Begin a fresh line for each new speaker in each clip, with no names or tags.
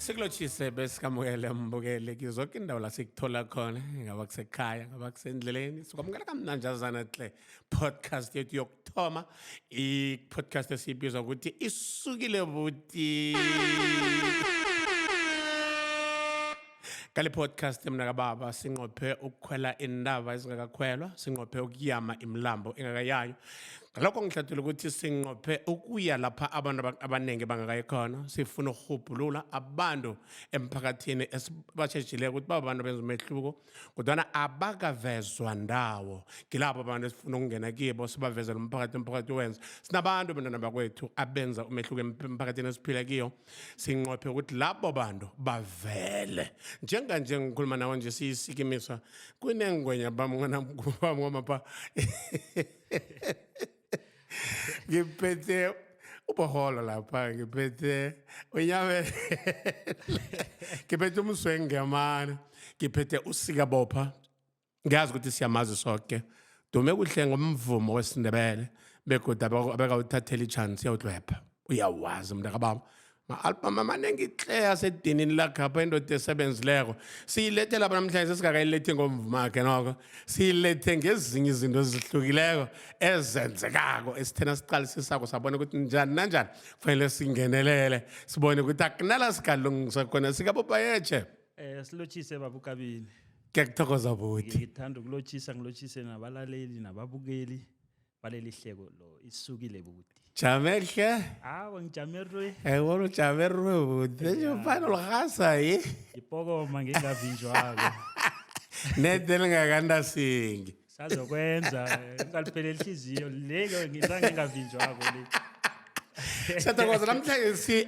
Sikulotshise besikamukele mbukele kizoke indawo la sikuthola khona, ingaba kusekhaya, ingaba kusendleleni. Sikwamukela kamnanjazana tle podcast yethu yokuthoma, i-podcast esiyibiza ukuthi Isukile Buti. Kale podcast, mna kababa, sinqophe ukukhwela indaba ezingakakhwelwa, sinqophe ukuyama imilambo engakayayo. Ngalokho ngihlathula ukuthi sinqophe ukuya lapha abantu abaningi bangakayi khona. Sifuna ukuhubhulula abantu emphakathini esibashejileko ukuthi babantu benza umehluko, kodwana abakavezwa ndawo. Ngilabo abantu esifuna ukungena kibo, sibavezele umphakathi, umphakathi wenza. Sinabantu, bantwana bakwethu, abenza umehluko emphakathini esiphila kiyo. Sinqophe ukuthi labo bantu bavele. Njenganje ngikhuluma nawe nje, siyisikimisa kunengwenya bamngomapha. Ngiphethe uboholo lapha, ngiphethe unyame, ngiphethe umswengemane, ngiphethe uSikabopha. Ngiyazi ukuthi siyamazi soke, dume kuhle ngomvumo wesiNdebele, begodu abekawuthathela i-chance yawudlwebha. Uyawazi mntakababa, ma-album amaningi tle asedinini lakhapha. Indoda esebenzileko siyilethe lapha namhlanje. Singakayilethi ngomvumo wakhe noko, siyilethe ngezinye izinto ezihlukileko ezenzekako esithena siqalisisako, sabona ukuthi njani nanjani kufanele singenelele, sibone ukuthi akunala sigalungisa khona. Sikabobayetshe.
Silotshise, babukabini.
Ngiyakuthokoza, buti.
Ngithanda ukulotshisa, ngilotshise nabalaleli nababukeli baleli hleko lo Isukile Buti.
Jamehle.
Awa, ngijame rwe.
Ebona ujame rwe, buti, ufana ulhasa yi.
Ipokoma ngingavinjwako.
Nede lingakandasingi.
Sazokwenza ngalipheleli ihliziyo le ngizange ngingavinjwako le.
Siyathokoza. Namhlanje si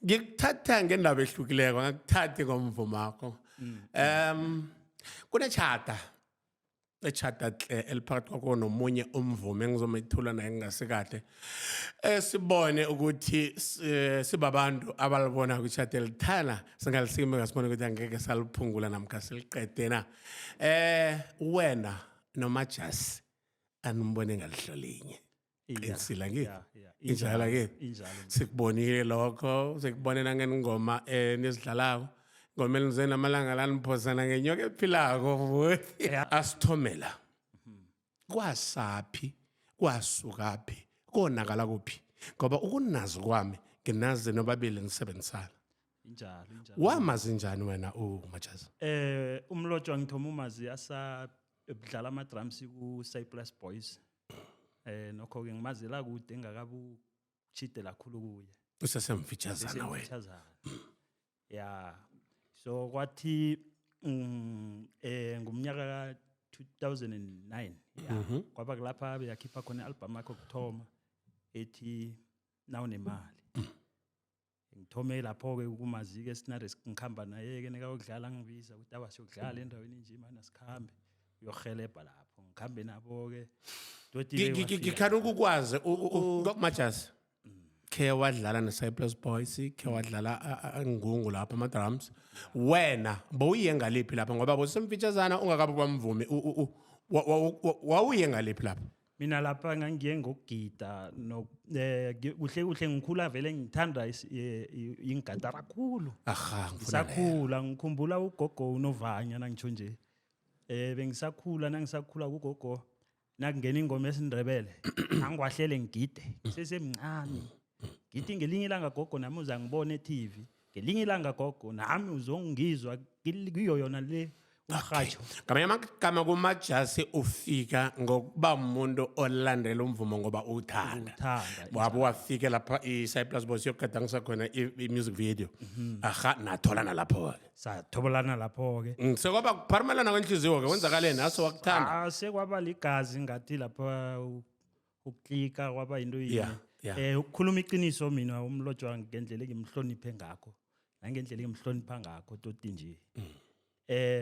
ngikuthatha ngendaba ehlukileko, ngakuthathi ngomvumo wakho. Kunechata echata tle eliphakathi kwakho nomunye umvumi engizomethula naye ngingasikahle, esibone ukuthi sibabantu abalibona kwichata elithana singalisikimeka, sibone ukuthi angeke saliphungula namkha siliqede na. Wena noMajasi animbone ngalihlo linye. Qinisile ke?
Ya.
Injalo ke?
Injalo.
Sikubonile lokho, sikubone nangengoma nezidlalako, ingoma elize namalanga laniphosana ngenyoka ephilako futhi. Asithomela kwasaphi, kwasukaphi, konakala kuphi? Ngoba ukunazi kwami, nginazi nobabili nisebenzisana.
Injalo, injalo.
Wamazi njani wena uMajazi?
Umlotshwa ngithoma umazi asa dlala ama drums ku Cypress Boys. Nokho ke ngimazela kude, engakabu chidela kakhulu kuye.
Usesemfitshazana wena?
Sesemfitshazana. Ya. So kwathi ngomnyaka ka 2009, ya. Kwaba kulapha beyakhipha khona i-album yakhe yokuthoma ethi Nawunemali. Ngithome lapho-ke ukumazi-ke, sinare ngikhamba naye-ke, nekayokudlala ngibiza ukuthi awa, siyokudlala endaweni nje mana, sikhambe uyohelebha lapho, ngikhambe nabo-ke. Toti wafika.
Ngikhani ukukwazi ngokumajazi khe wadlala ne-Cypress Boys, khe wadlala ngungu lapha ama-drums. Wena bowuye ngaliphi lapha? Ngoba bosemfitshazana ungakabi kwamvumi, wawuye ngaliphi lapha?
Mina lapha ngangiye ngokugida no kuhle kuhle ngikhula vele ngithanda ingatara kakhulu.
Aha, ngifuna leyo.
Ngisakhula ngikhumbula ugogo unovanya, nangitsho nje bengisakhula, nangisakhula kugogo nakungena ingoma esiNdebele angiwahlele ngigide ngisesemncane. Ngithi ngelinye ilanga, gogo, nami uzangibona e-TV, ngelinye ilanga, gogo, nami uzongizwa kiyo yona le umrhatsho.
Ngamanye amagama, kumajasi ufika ngokuba umuntu olandela umvumo ngoba uwuthanda.
Uthanda.
Wabe wafika lapha i-Cypress Boys yokugadangisa khona i-music video. Aha, natholana lapho-ke.
Sathobolana lapho-ke.
Sekwaba kupharumelana kwenhliziyo-ke, kwenzakaleni aso wakuthanda?
Ah, sekwaba ligazi ngathi lapha ukuklika kwaba into yinye. Ukukhuluma iqiniso, mina umlotshwa ngendlela engimhloniphe ngakho nangendlela engimhlonipha ngakho toti nje,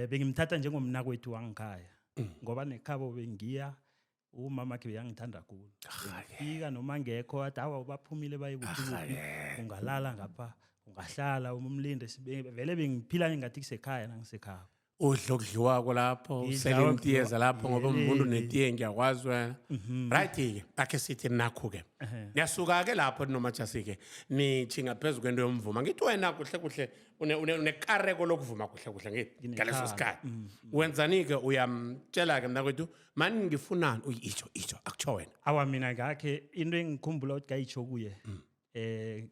bengimthatha njengomnakwethu wangikhaya, ngoba nekhabo bengiya, umama wakhe beyangithanda kakhulu. Fika noma ngekho, athi awa, baphumile baye kuphi kuphi, ungalala ngapha, ungahlala umlinde. Vele bengiphila ngathi kusekhaya nangisekhaya.
Udla okudliwako lapho,
Ngidla
usele
okudliwa-
intiyeza lapho, ngoba umuntu
Yelele.
netiye, ngiyakwazi wena. Right-ke, akhe sithi nakhu-ke, niyasuka-ke lapho nomajasi-ke, nitjhinga phezu kwento yomvuma. Ngithi wena kuhle kuhle unekareko lokuvuma kuhle kuhle, ngithi ngaleso sikhathi wenzani-ke? Uyamtshela-ke, mnakwethu mani, ngifunani? Uyi, itsho, itsho, akutsho wena.
Awa, mina ngakhe into engikhumbula ukuthi ngayitsho kuye,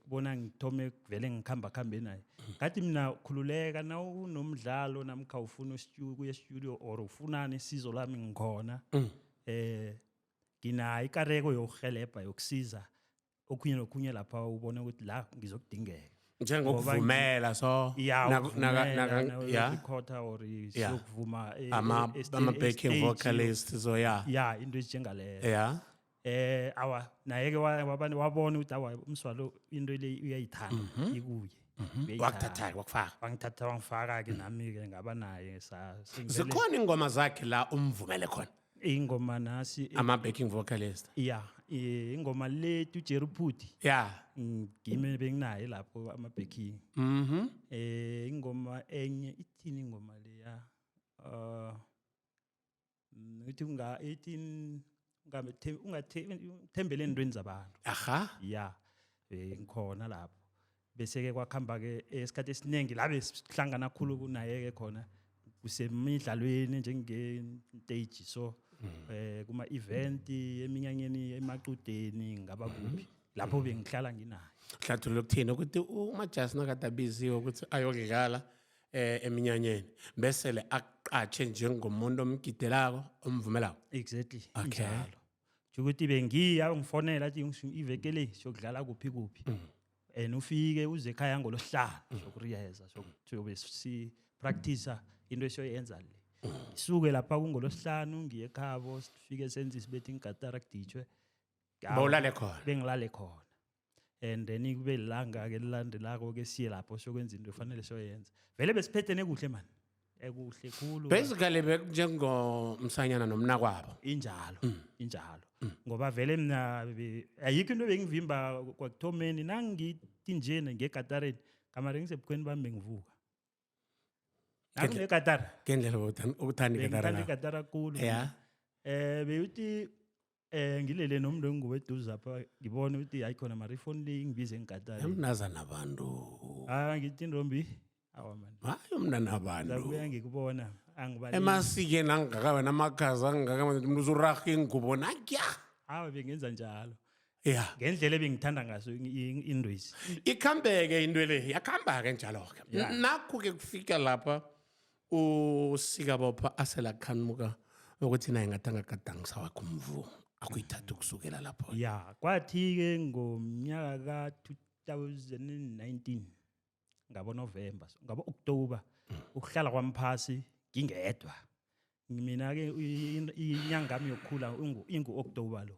bona ngithome vele ngikhamba khambe naye, ngathi mina, khululeka, na unomdlalo namkha ufuna kuya studio or ufunani isizo lami, ngikhona. Nginayo ikareko yokuhelebha, yokusiza okhunye nokhunye lapha ubone ukuthi la ngizokudingeka.
Njengokuvumela so?
Ya.
Ya.
Recorder or siyokuvuma
Ama-backing
e-stage.
Vocalist so, ya.
Ya, into ezinjengaleyo. Awa, naye ke wabona ukuthi awa, umswalo into le uyayithanda, ikuye. Uyayithanda.
Wakuthatha-ke, wakufaka.
Wangithatha wangifaka ke, nami ke ngaba naye sa
Zikhona ingoma zakhe la umvumele khona?
Ingoma nasi
Ama-backing vocalist.
Ya, ingoma lethu Jerry Phuthi. Ngime benginaye lapho ama-backing. Ingoma enye ithini ingoma leya? Ithi unga 18 ungathembele entweni zabantu. Ya, ngikhona lapho. Bese ke kwakhamba ke esikhathi esiningi la besihlangana khulu kunaye ke khona kusemidlalweni njenge-stage, so kuma event, eminyanyeni, emaqudeni, ngaba kuphi lapho bengihlala nginaye.
Hlathulula ukuthini ukuthi umajasi nakade abiziwe ukuthi ayokudlala eminyanyeni, bese le aqatshe njengomuntu omgidelako, omvumelako?
Exactly.
Okay.
Injalo ukuthi bengiya ngifonela, athi iveke le siyokudlala kuphi kuphi, and ufike uze ekhaya ngolosihlanu, sokuriyeza, sobe si practice into esiyoyenza le. Ngisuke lapha kungolosihlanu ngiye ekhabo, sifike senze, isibethe ingatara, kuditshwe.
Bawulale khona?
Bengilale khona, and then kube lilanga ke lilandelako ke siye lapho siyokwenza into efanele siyoyenza. Vele besiphethene kuhle man, ekuhle khulu.
Basically bekunjengomsanyana nomnakwabo.
Injalo, injalo, ngoba vele mina ayikho into ebengivimba kwakuthomeni. Nangithi njena ngegatareni kamare, ngisebukhweni bami, bengivuka nanginegatara.
Ngendlela ukuthanda igatara.
Bengithanda igatara khulu. Beyuthi ngilele nomuntu engubo eduze apha, ngibone ukuthi hayi khona mara ifoni le ingibize ngigatara.
Emnazana abantu.
Ah, ngithi ntombi, awa man.
Hayi, umntana abantu.
Zakubuya ngikubona, angibaleki.
Emasikeni angaka namakhaza angaka, umuntu uzuraha ingubo nakya.
Awa, bengenza njalo.
Ya.
Ngendlela ebengithanda ngaso indwezi.
Ikhambeke into le, yakhamba-ke njalo-ke. Nakhu-ke kufika lapha uSikabopha aselakhanuka ukuthi naye ngathi angagadangisa wakhe umvumo, akuyithatha ukusukela lapho.
Ya, kwathi-ke ngomnyaka ka-2019 ngabo-November, ngabo-October, ukuhlala kwami phasi ngingedwa mina-ke, inyanga yami yokukhula ingu-October lo.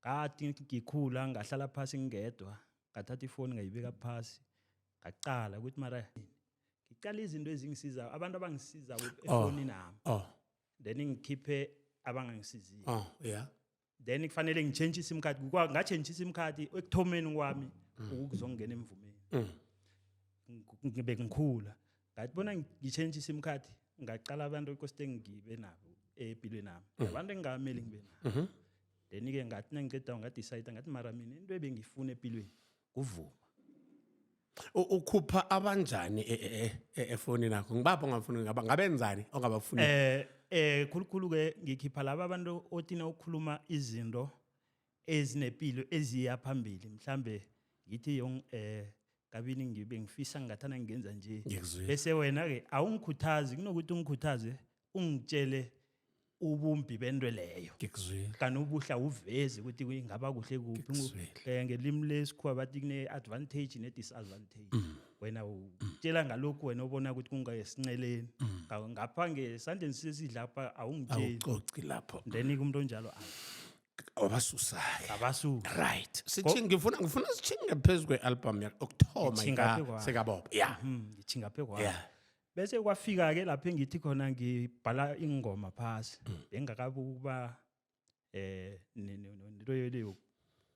Ngathi ngikhula ngahlala phasi ngingedwa, ngathatha ifoni ngayibeka phasi, ngacala ukuthi mara ngicala izinto ezingisizayo, abantu abangisizako efonini nami, then ngikhiphe abangangisiziyo.
Oh yeah.
Then kufanele ngitshentshe iSIM card. Ngatshentsha iSIM card ekuthomeni kwami ukuzongena emvumeni. Ngibe ngikhula, ngathi bona ngitshentshe iSIM card, ngaqala abantu ekosite ngibe nabo empilweni nami, abantu engingameli ngibe nabo. Then-ke ngathi nangiceda ngadecide, ngathi mara mina into ebengifuna empilweni kuvuma.
Ukhupha abanjani efonini yakho? Ngibaphi ongafuni, ngabenzani ongabafuni?
Khulukhulu ke ngikhipha laba abantu othina ukukhuluma izinto ezinepilo, eziya phambili. Mhlambe ngithi yong kabini ngibe ngifisa ngathana ngingenza nje.
Ngiyakuzwile.
Bese wena ke awungikhuthazi, kunokuthi ungikhuthaze ungitshele ubumbi bento leyo.
Ngikuzwile.
Kanti ubuhla uveze ukuthi ingaba kuhle kuphi.
Ngikuzwile.
Ngelimi lesikhuwa bathi kune-advantage ne-disadvantage. Wena utshela ngalokhu wena obona ukuthi kungesinceleni. Ngapha ngesandleni sesidla apha awungitsheli.
Awucoci lapho.
Then umuntu onjalo
Wabasusa-ke.
Abasuka.
Right, sithingi, ngifuna sithinge phezu kwe-album yakho okuthoma.
Ngitjhinga phezu kwayo.
Sikabopha, ya.
Ngitjhinga phe kwayo.
Ya.
Bese kwafika ke lapho engithi khona ngibhala ingoma phasi, bengakabi ukuba nento leyo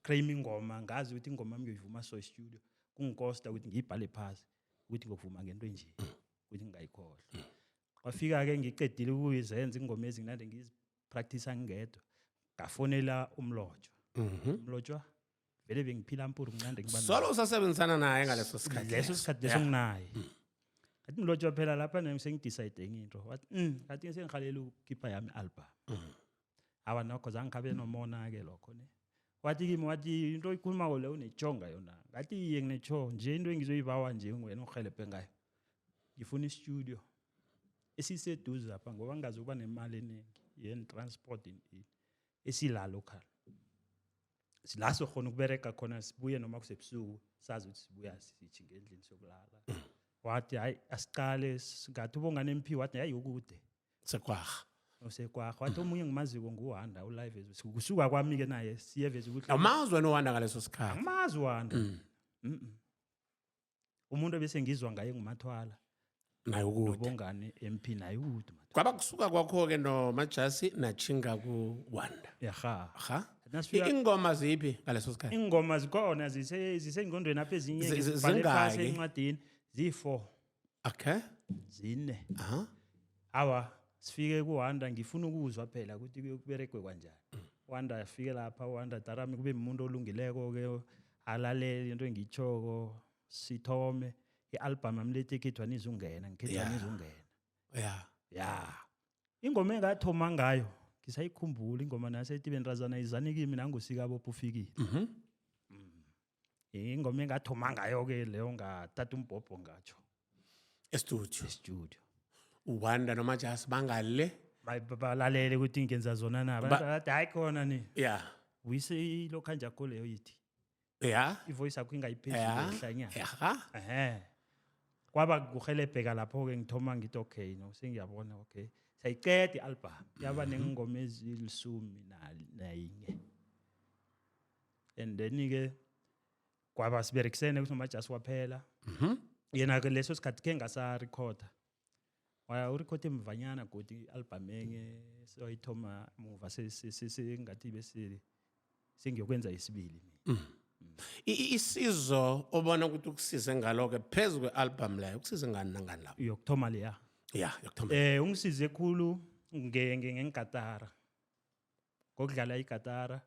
claim ingoma, ngazi ukuthi ingoma yami ngiyoyivuma so studio kungikosta ukuthi ngiyibhale phasi ukuthi ngiyovuma ngento enje ukuthi ngingayikhohlwa. Kwafika-ke ngiqedile ukuyizenza ingoma ezinginande ngizipractice ngingedwa, ngafonela uMlotshwa. Umlotshwa vele bengiphila mpuru mnandi ngiba naye.
Solo usasebenzisana naye ngaleso sikhathi?
Leso sikhathi leso nginaye. Ngathi, "Mlotshwa, phela lapha nami sengidecide enye into." Wathi, Ngathi sengihalela ukukhipha yami i-album." Awa, nokho zange khabe nomona-ke lokho ne. Wathi kimi, wathi, "Into oyikhulumako leyo unetshonga yona?" Ngathi, "Iye, nginetsho nje. Into engizoyibawa nje wena ungihelebhe ngayo, ngifuna istudio esiseduze lapha, ngoba ngingazi ukuba nemali eningi yen-transport ini esila local la sokhona ukubereka khona, sibuye noma kusebusuku, sazi ukuthi sibuya sithi ngendlini sokulala." Wathi, "Hayi, asiqale." Ngathi, "Ubongane MP?" Wathi, "Hayi, ukude."
Sekwarha.
Usekwarha. Wathi, "Omunye ngimaziko nguWanda ulive." Kusuka kwami-ke naye siyeveza ukuthi
Awumazi wena uWanda ngaleso sikhathi?
Angimazi uWanda. Umuntu ebese ngizwa ngaye nguMathwala.
Naye ukude.
Nobongane MP naye ukude.
Kwaba kusuka kwakho-ke noMajasi nachinga kuWanda.
Yaha.
Ha.
Nasifika
Ingoma ziphi ngaleso sikhathi?
Ingoma zikhona, zisengqondweni apha ezinye. Ngizibhale phasi
Zingaki?
encwadini, ziyi-four. 4. Awa, sifike kuWanda, ngifuna ukuzwa phela ukuthi kuyokuberegwe kanjani. Wanda afike lapha, Wanda darami kube umuntu olungileko-ke, alalele into engiyitjhoko, sithome i-album amlethe ekhethwa nizungena ngikhethwa nizungena. Ya, ingoma engathoma ngayo ngisayikhumbula, ingoma nasethi, "Bentazana izani kimi nangusikabopha ufikile." Ingoma engathoma ngayo-ke leyo, ngathatha umbhobho ngatsho.
Estudio.
Estudio.
Uwanda noMajasi bangale.
Balalele ukuthi ngenza zona na. Bathi, "Hayi khona ni buyise ilokhu anjakho leyo yithi ivoice yakho ingayiphezulu ehlanyana." Ehe, kwaba kuhelebheka lapho-ke. Ngithoma ngithi, "Okay, no, sengiyabona." Okay, sayiceda i-album, yaba nengoma ezilisumi nayinye. And then-ke kwaba siberekisene kunomajasi kwaphela. Yena-ke leso sikhathi khe ngasarekhoda, waya urekhode mvanyana godi i-album enye sewayithoma muva, sengathi bese sengiyokwenza isibili mina.
Isizo obona ukuthi ukusize ngalo-ke phezu kwe-album leyo, ukusize ngani nangani lapho?
Yokuthoma leya?
Ya, yokuthoma.
Ungisize khulu ngengatara, ngokudlala igatara,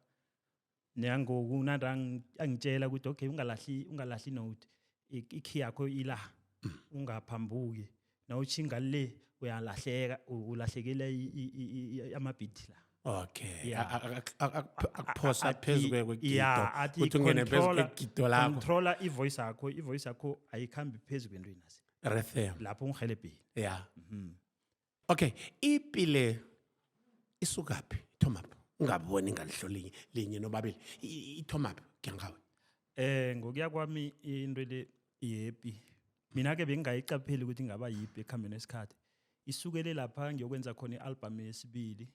nangoku nanda angitshela ukuthi, "Okay, ungalahli note, ikey yakho ila, ungaphambuki, nawuchinga le uyalahleka, ulahlekela ama-beat la."
Akuphosa phezu kwegido.
Ya, athi,
Ukuthi ungene phezu kwegido lakho.
"Controla ivoice yakho, ivoice yakho ayikhambi phezu kwento inasi."
Rhythm.
Lapho ungihelebhile.
Ya, okay, ipi le isukaphi, ithomaphi? Ungaboni ngalihlo linye linye nobabili. Ithomaphi kuyangawe?
Ngokuya kwami, into le yepi mina ke bengingayicapheli ukuthi ingaba yipi ekuhambeni kwesikhathi. Isukele lapha ngiyokwenza khona i-album yesibili,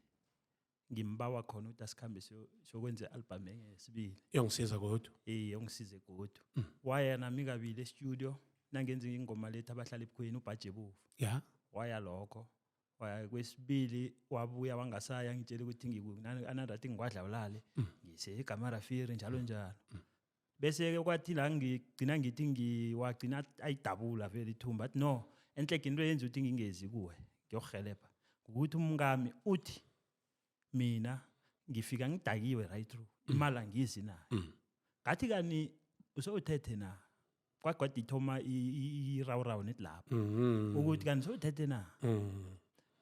ngimbawa khona ukuthi asikhambe siyokwenza i-album enye yesibili.
Yongisiza kodwa.
Eh, ongisize godu. Waya nami kabili e-studio nangenza ingoma lethi "Abahlala Ebukhweni", ubhaje bovu. Waya lokho, waya kwesibili, wabuya wangasaya ngitshela ukuthi anandathi ngikwadla ulale ngise egamarafiri, njalo njalo. Bese-ke kwathi la ngigcina ngithi ngiwagcina ayidabula vele ithumba, athi, "No, enhleke into eyenza ukuthi ngingezi kuwe ngiyokuhelebha ukuthi umkami uthi mina ngifika ngidakiwe right through, imali angizi nayo." Ngathi, "Kani usowuthethe na?" Kwagwada ithoma irawurawu nethi lapho ukuthi, "Kanti sowuthethe na?"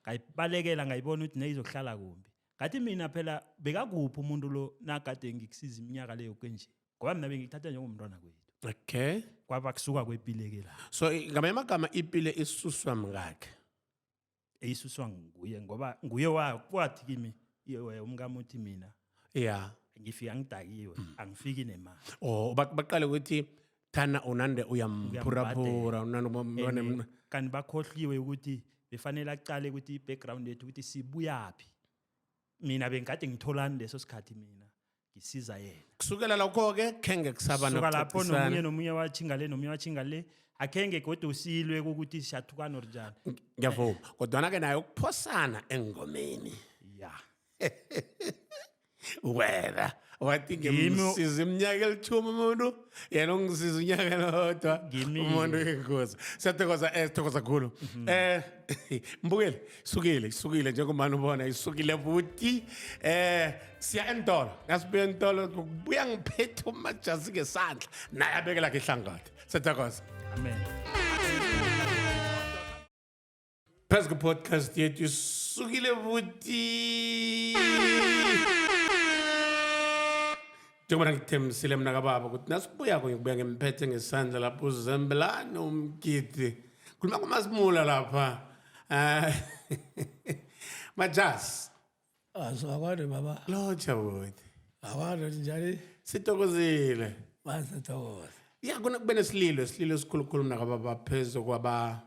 Ngayibalekela, ngayibona ukuthi neyizokuhlala kumbi. Ngathi mina phela, bekakuphi umuntu lo nagade ngikusiza iminyaka leyo kwenje, ngoba mina bengikuthatha njengomntwana kwethu. Kwaba kusuka kwepileke la.
So ngamanye amagama ipile isuswa mngakhe?
Eyisuswa nguye, ngoba nguye wathi kimi, "Umkami uthi mina ngifika ngidakiwe, angifiki nemali."
Oh, baqale ukuthi thana unande uyamphuraphura unande
And, kanti bakhohliwe ukuthi befanele aqale ukuthi i-background yethu, ukuthi sibuyaphi. Mina bengikade ngitholani leso sikhathi mina ngisiza yena.
Kusukela lokho-ke khenge kusaba
Suka lapho
nokucocisana.
Nomunye watjhinga le, nomunye watjhinga le, akhenge kodwa usilwe ukuthi siyathukana or njani.
Ngiyavuma, kodwana-ke naye ukuphosana engomeni. Wena Wathi
Ngimi-
ngimsiza iminyaka elithumi umuntu, yena ungisiza unyaka elodwa.
Ngimi-
Umuntu inkosi. Siyathokoza sithokoza kakhulu. Mbukeli, isukile, isukile njengoba ubona isukile buti. Siya entolo. Nasibuya entolo kubuya ngiphethe uMajasi ngesandla. Naye abekela ke ihlangothi. Siyathokoza.
Amen.
Phezu kwe-podcast yethu isukile buti. Njengoba ngikuthembisile mna kababa ukuthi nasibuyako ngikubuya ngimphethe ngesandla lapho uzembelani umgidi. Khuluma ngoMasimula lapha. Majasi.
Akwande baba.
Lotsha buti.
Akwande, njani?
Sithokozile.
Basithokoza.
Ya, kuna kube nesililo, isililo esikhulukhulu mna kababa phezu kwabathandi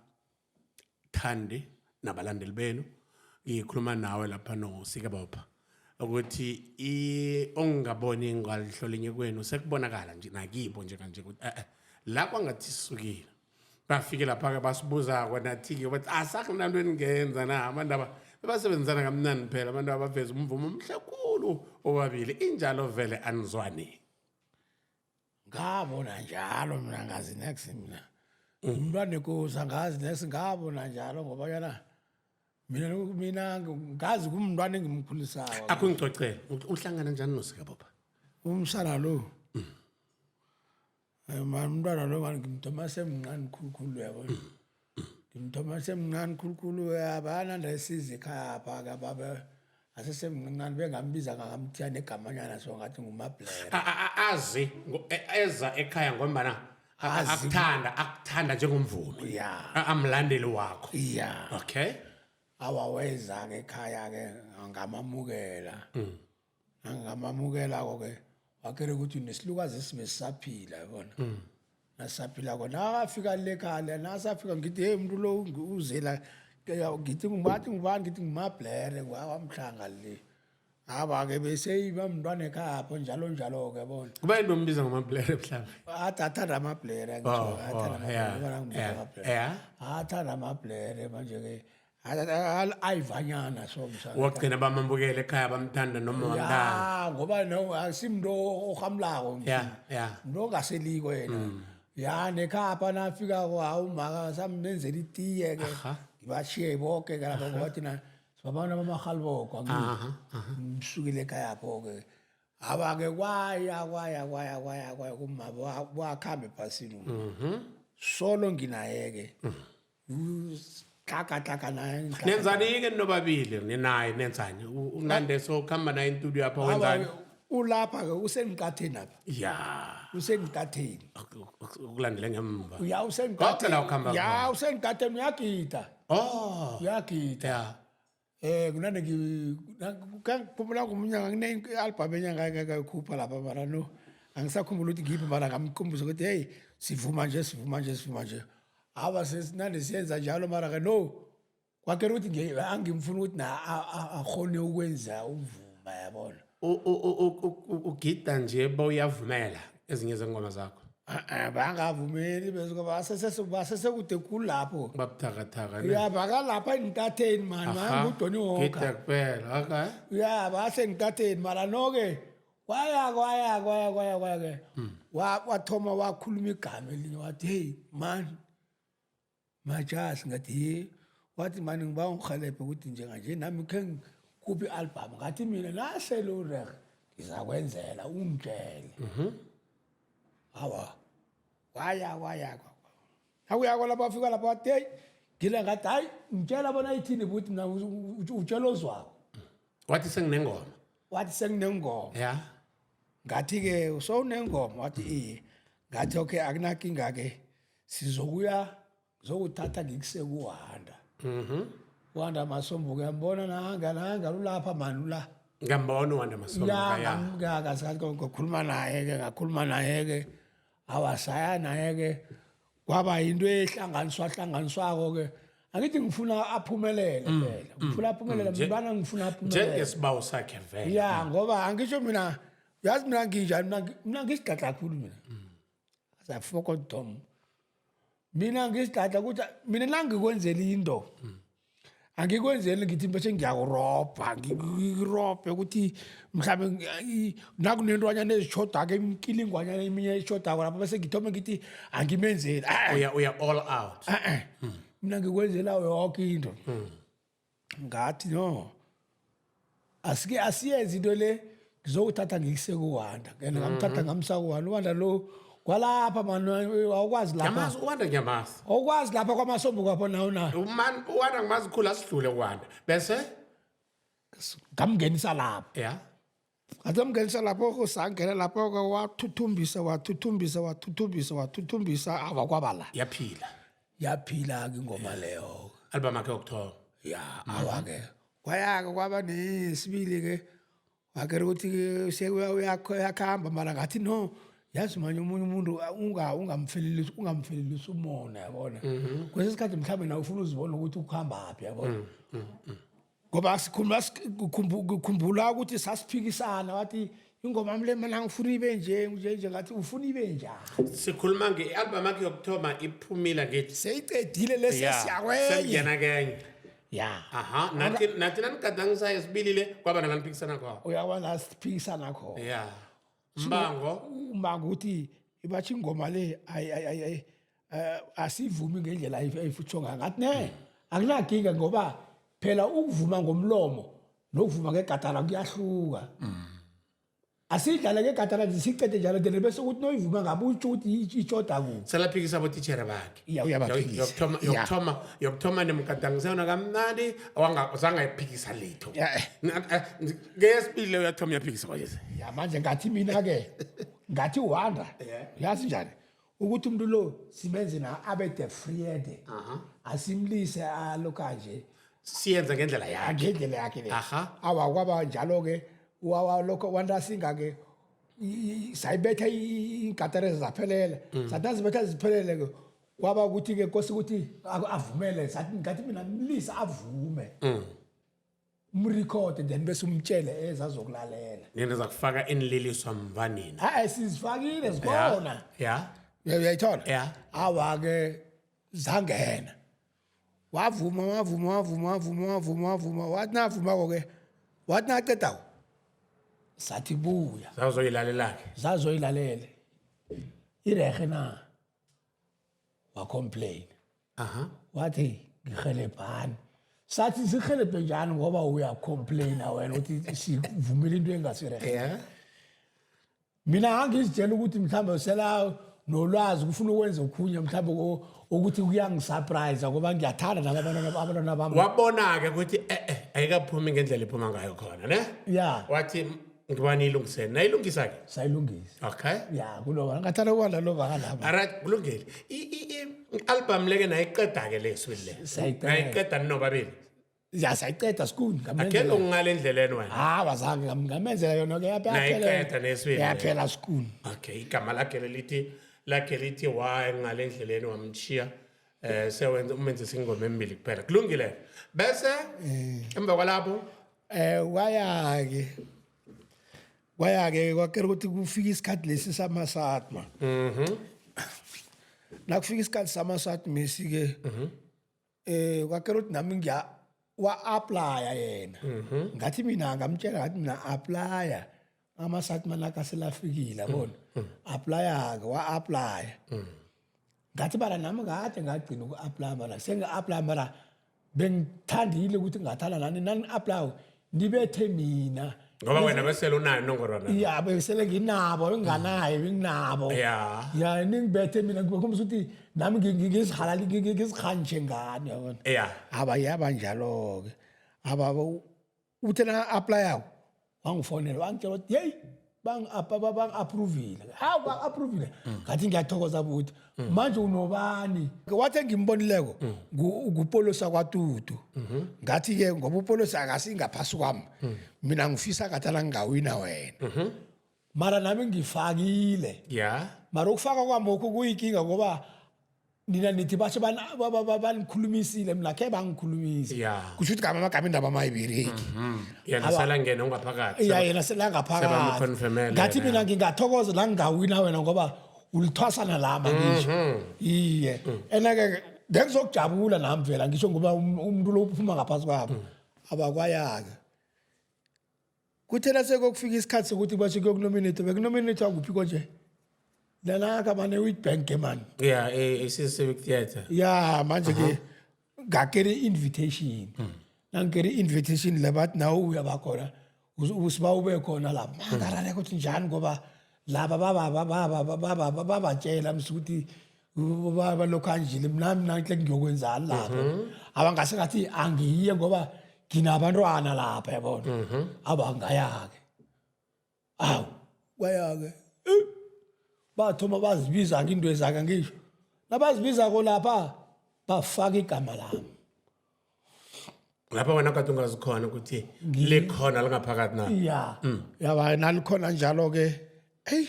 nabalandeli benu. Ngikhuluma nawe lapha noSikabopha ukuthi ongaboni ngalihlolinye kwenu sekubonakala nje nakibo nje kanje ukuthi la kwangathi sisukile. Bafike lapha-ke basibuza nathi-ke bathi asakunanto eningenza na, abantu aba bebasebenzisana kamnandi phela, abantu abaveza umvumo omhle khulu obabili, injalo vele anizwani.
Ngabona njalo mina, ngazi next mina. Umntwana enkosi angazi next, ngabona njalo ngoba yana mina ngazi kumntwana engimkhulisayo.
Akungicocele, uhlangana njani noSikabopha?
Umsana lo. Man, umntwana lo man ngimthoma semncane khulukhulu, yabona. Ngimthoma semncane khulukhulu, abananda esize ekhaya apha ke babe asesemncane, bengambiza ngamthiya negamanyana, so ngathi nguMablere.
Azi eza ekhaya ngombana akuthanda njengomvumi.
Ya.
Amlandeli wakho.
Ya.
Okay.
Awaweza ke ekhaya ke ngamamukela. Ngamamukela ke wakere ukuthi nesilukazi esibe sisaphila, yabona. Nasaphila kona afika le khaya, nasafika ngithi hey, umuntu lo uzela, ngithi ngibathi ngubani, ngithi nguMablere wamhlanga le. Aba ke bese iba mntwana ekhaya apho njalo njalo ke, yabona.
Kuba yinto ombiza ngoMablere mhlawumbe?
Athi athanda amablere, ngisho athanda amablere, bona ngibiza amablere. Athanda amablere manje ke ayivanyana so msana.
Wagcina bamamukela ekhaya, bamthanda noma bamthanda.
Ya, ngoba no asimntu ohamlako.
Ya, ya.
Umuntu ongaseliko yena. Ya, nekhapha nafika awumaka samnenzela itiye ke. Ngibashiye bonke ke lapho ngoba thina sibabantu abamahaliboko. Ngimsukile ekhaya apho ke. Aba ke kwaya kwaya kwaya kwaya kwaya kuma wakhamba ephasini. Solo nginaye ke. Tlaka tlaka naye.
Nenzani-ke nobabili ninaye, nenzani? Unande sokuhamba naye intudio apha, wenzani?
Ulapha ke, usengiqatheni apha.
Ya.
Usengiqatheni.
Ukulandele ngemva.
Ya,
Konke
usengiqatheni.
la ukuhamba
Ya,
khona.
usengiqatheni, uyagida.
Oh.
Uyagida.
Ya.
Kunane ngikhumbula ngomnyaka kune album enyanga ngayikhupha lapha, mara no angisakhumbula ukuthi ngiphi, mara ngamkhumbuza ukuthi hey, sivuma nje, sivuma nje, sivuma nje. Aba sesinande siyenza njalo, mara ke no kwakhe ukuthi angimfuni ukuthi na akhone ukwenza umvuma, yabona.
Ugida nje bawuyavumela ezinye zengoma zakho?
Bangavumeli bese basesekude khulu lapho.
Babuthakathaka ne?
Ya, bakalapha entateni mani, ngudoni
Gida
woke.
kuphela, okay.
Ya, basentateni mara no-ke kwaya kwaya kwaya kwaya kwaya ke wathoma wakhuluma igama elinye, wathi hey man Majasi, ngathi ye, wathi mani ngiba ungihelebhe ukuthi njenganje nami khe ngikhuphe i-album, ngathi mina nasele urehe ngizakwenzela, ungitshele. Awa, kwaya kwaya nakuyako lapho afika lapho wathi hey ngile, ngathi hayi ngitshela bona ithini buthi mina, utshela ozwako.
Wathi senginengoma.
Wathi senginengoma.
Ya.
Ngathi-ke sowunengoma, wathi iye, ngathi okay akunakinga-ke, sizokuya ngizokuthatha ngikuse kuWanda. Wanda Masombuka uyambona, nanga nanga ulapha mani ula.
Ngiyambona uWanda Masombuka, ya.
Ngasikhathi ngakhuluma naye-ke, ngakhuluma naye-ke, awasaya naye-ke, kwaba yinto ehlanganiswa hlanganiswako-ke, angithi ngifuna aphumelele phela, ngifuna aphumelele mntwana, ngifuna aphumelele
Njengesibawo sakhe vele.
Ya, ngoba angisho mina, yazi mina nginjani, mina ngisigadla kakhulu mina, asafokodom mina ngisigadla ukuthi mina nangikwenzela into. Angikwenzeli ngithi bese ngiyakurobha, ngirobhe ukuthi mhlawumbe nakunentwanyana ezishodako, imikilingwanyana eminye eshodako lapho, bese ngithome ngithi angimenzeli. Ah,
Uya all out.
Eh-eh. Mina ngikwenzela yoke into. Ngathi no, asike asiyenze into le, ngizokuthatha ngikuse kuWanda. And ngamthatha ngamsa kuWanda. UWanda lo kwalapha mani, awukwazi lapha.
Ngiyamazi uWanda, ngiyamazi.
Awukwazi lapha kwamasombo kwapho nawo na.
Man, uWanda ngimazi khulu, asidlule kuWanda. Bese
Ngamngenisa lapho. Ngathi ngamngenisa lapho, sangena lapho, wathuthumbisa, wathuthumbisa, wathuthumbisa, wathuthumbisa, aba kwaba la.
Yaphila.
Yaphila-ke ingoma leyo.
Album yakhe yokuthoma.
Ya, awa-ke kwaya-ke kwaba nesibili-ke, wakere ukuthi uyakuhamba, mara ngathi no, yazi manje omunye umuntu ungamfelelisi, ungamfelelisi umona, yabona. Kwesinye isikhathi mhlawumbe nawe ufuna uzibona ukuthi ukuhambaphi, yabona, ngoba sikhumbula ukuthi sasiphikisana, wathi ingoma yami le mina ngifuna ibe nje nje nje, ngathi ufuna ibe njani?
Sikhuluma nge-album yakhe yokuthoma iphumile ngithi.
Seyicedile lesesiyakwenye.
Sengena kenye.
Ya.
Aha, nathi nanigadangisa yesibili le kwaba nalaniphikisana khona.
Uyabona la siphikisana khona.
Ya. Mbango.
Umbango ukuthi ibathi ingoma le ayi asivumi ngendlela ayifutsho ngayo. Ngathi ne, akunakinga, ngoba phela ukuvuma ngomlomo nokuvuma ngegatara kuyahluka. Asidlale ngegatara nje sicede njalo, then bese ukuthi noyivuma ngabe utsho ukuthi itshoda kuphi.
Selaphikisa abotitjhere bakhe.
Ya, uyabaphikisa.
Yokuthoma yokuthoma nimgadangise yona kamnandi, zangayiphikisa litho. Ngeyesibili leyo uyathoma uyaphikisa kwanje.
Ya, manje ngathi mina ke, ngathi Wanda, yazi njani ukuthi umuntu lo simenze na abe de friede, asimlise aloka nje.
Siyenza ngendlela yakhe.
Ngendlela yakhe le. Awa, kwaba njalo ke, lokho wantasinga ke sayibetha iinkatere zaphelela, sathi azibetha ziphelele ke, kwaba ukuthi ke kose ukuthi avumele, sathi ngathi mina mlisa avume, umrekhode, then bese umtshele ezazokulalela.
Nina zakufaka inililiswa mvanini.
Hayi, sizifakile, zikhona. Uyayithola?
Ya.
Awa-ke, zangena, wavuma, wavuma, wavuma, wavuma, wavuma, wavuma, wathi navumako-ke, wathi nacedako, sathi buya.
Zazoyilalela-ke.
Zazoyilalele irehe na, wacomplain. Wathi ngihelebhani, sathi sihelebhe njani ngoba uyacomplaina wena ukuthi sivumile into engasirehe? Mina ngangizitshela ukuthi mhlawumbe sela nolwazi, kufuna ukwenza okhunye mhlawumbe ukuthi kuyangisurprise, ngoba ngiyathanda nabo abantwana bami.
Wabona-ke ukuthi eh ayikaphumi ngendlela iphuma ngayo khona, ne?
Ya.
Wathi ngibani ilungiseni, nayilungisa-ke.
Sayilungisa.
Okay.
Ya, kuloba ngathanda ukwanda lo bakalapha.
Alright, kulungile. I-album leke nayiqeda-ke le swili le.
Sayiqeda.
Nayiqeda ninobabili.
Ya, sayiqeda skuni.
Akekho ngale endleleni wena.
Hawa, zange, ngamenzela yona ke.
Nayiqeda nesibili.
Yaphela skuni.
Okay, igama lakhe lithi wa ngale endleleni wamchiya, sewenza umenzisa ingoma embili kuphela, kulungile. Bese emva kwalapho?
Kwaya ke kwakera ukuthi kufika isikhathi lesi samaSatma. Nakufika isikhathi samaSatma esi-ke, kwakera ukuthi nami ngiya wa-aplya yena. Ngathi mina, ngamtshela ngathi mina aplya amaSatma nakaselafikile, yabona, aplya-ke, wa-aplya. Ngathi bala nami kade ngagcina uku-aplya, mara sengi-aplya, mara bengithandile ukuthi ngingathanda nani nani-aplya nibethe mina.
Ngoba wena besele unayo inongorwana.
Ya, besele nginabo, nginganayo, benginabo. Ya, ningibethe mina, ngikhombisa ukuthi nami ngizihalali, ngizikhantshe ngani, yabona. Aba yaba njalo-ke, aba uthe na-aplayako wangifonela, wangitshela ukuthi yeyi, bangi-approvile. Hawu, bangi-approvile. Ngathi ngiyathokoza buthi, manje unobani? Wathi engimbonileko ngupolosa kwatutu. Ngathi-ke ngoba upolosa akasingaphasi kwami, mina ngifisa ngathana ngingawina wena, mara nami ngifakile. Mara ukufaka kwami lokhu kuyinkinga, ngoba nina nithi basho banikhulumisile, mina khe bangikhulumise. Kusho ukuthi gama amagama indaba amayibereki.
Yena sala ngena ungaphakathi.
Ya, yena selangaphakathi.
Sebamconfirmele
Ngathi
yena.
mina ngingathokoza la ngingawina wena, ngoba ulithwasana lama ngisho iye ena-ke. Bengizokujabula nami vela ngisho ngoba umuntu lo uphuma ngaphasi kwabo. Abakwayake. Kuthena sekokufika isikhathi sokuthi basho kuyokunominate, bekunominate kuphi konje? Lana mane Witbank ke man.
Yeah, e-Civic Theatre.
Ya, manje ke ngakere invitation. Nangikere invitation le bathi nawe uyabakhona. Usiba ube khona lapha. Mangarare ukuthi njani ngoba laba baba baba baba babatshela msukuthi balokhu anjile mina mina ngihle ngiyokwenzani lapho. Abangase ngathi angiye ngoba nginabantwana lapha yabona. Abangayake. Awu, kwaya-ke. Bathoma bazibiza-ke into ezake ngisho. Nabazibizako lapha bafaka igama lami.
Lapha wena kade ungazikhona ukuthi likhona lingaphakathi na?
Ya. Yaba nalikhona njalo-ke. Eyi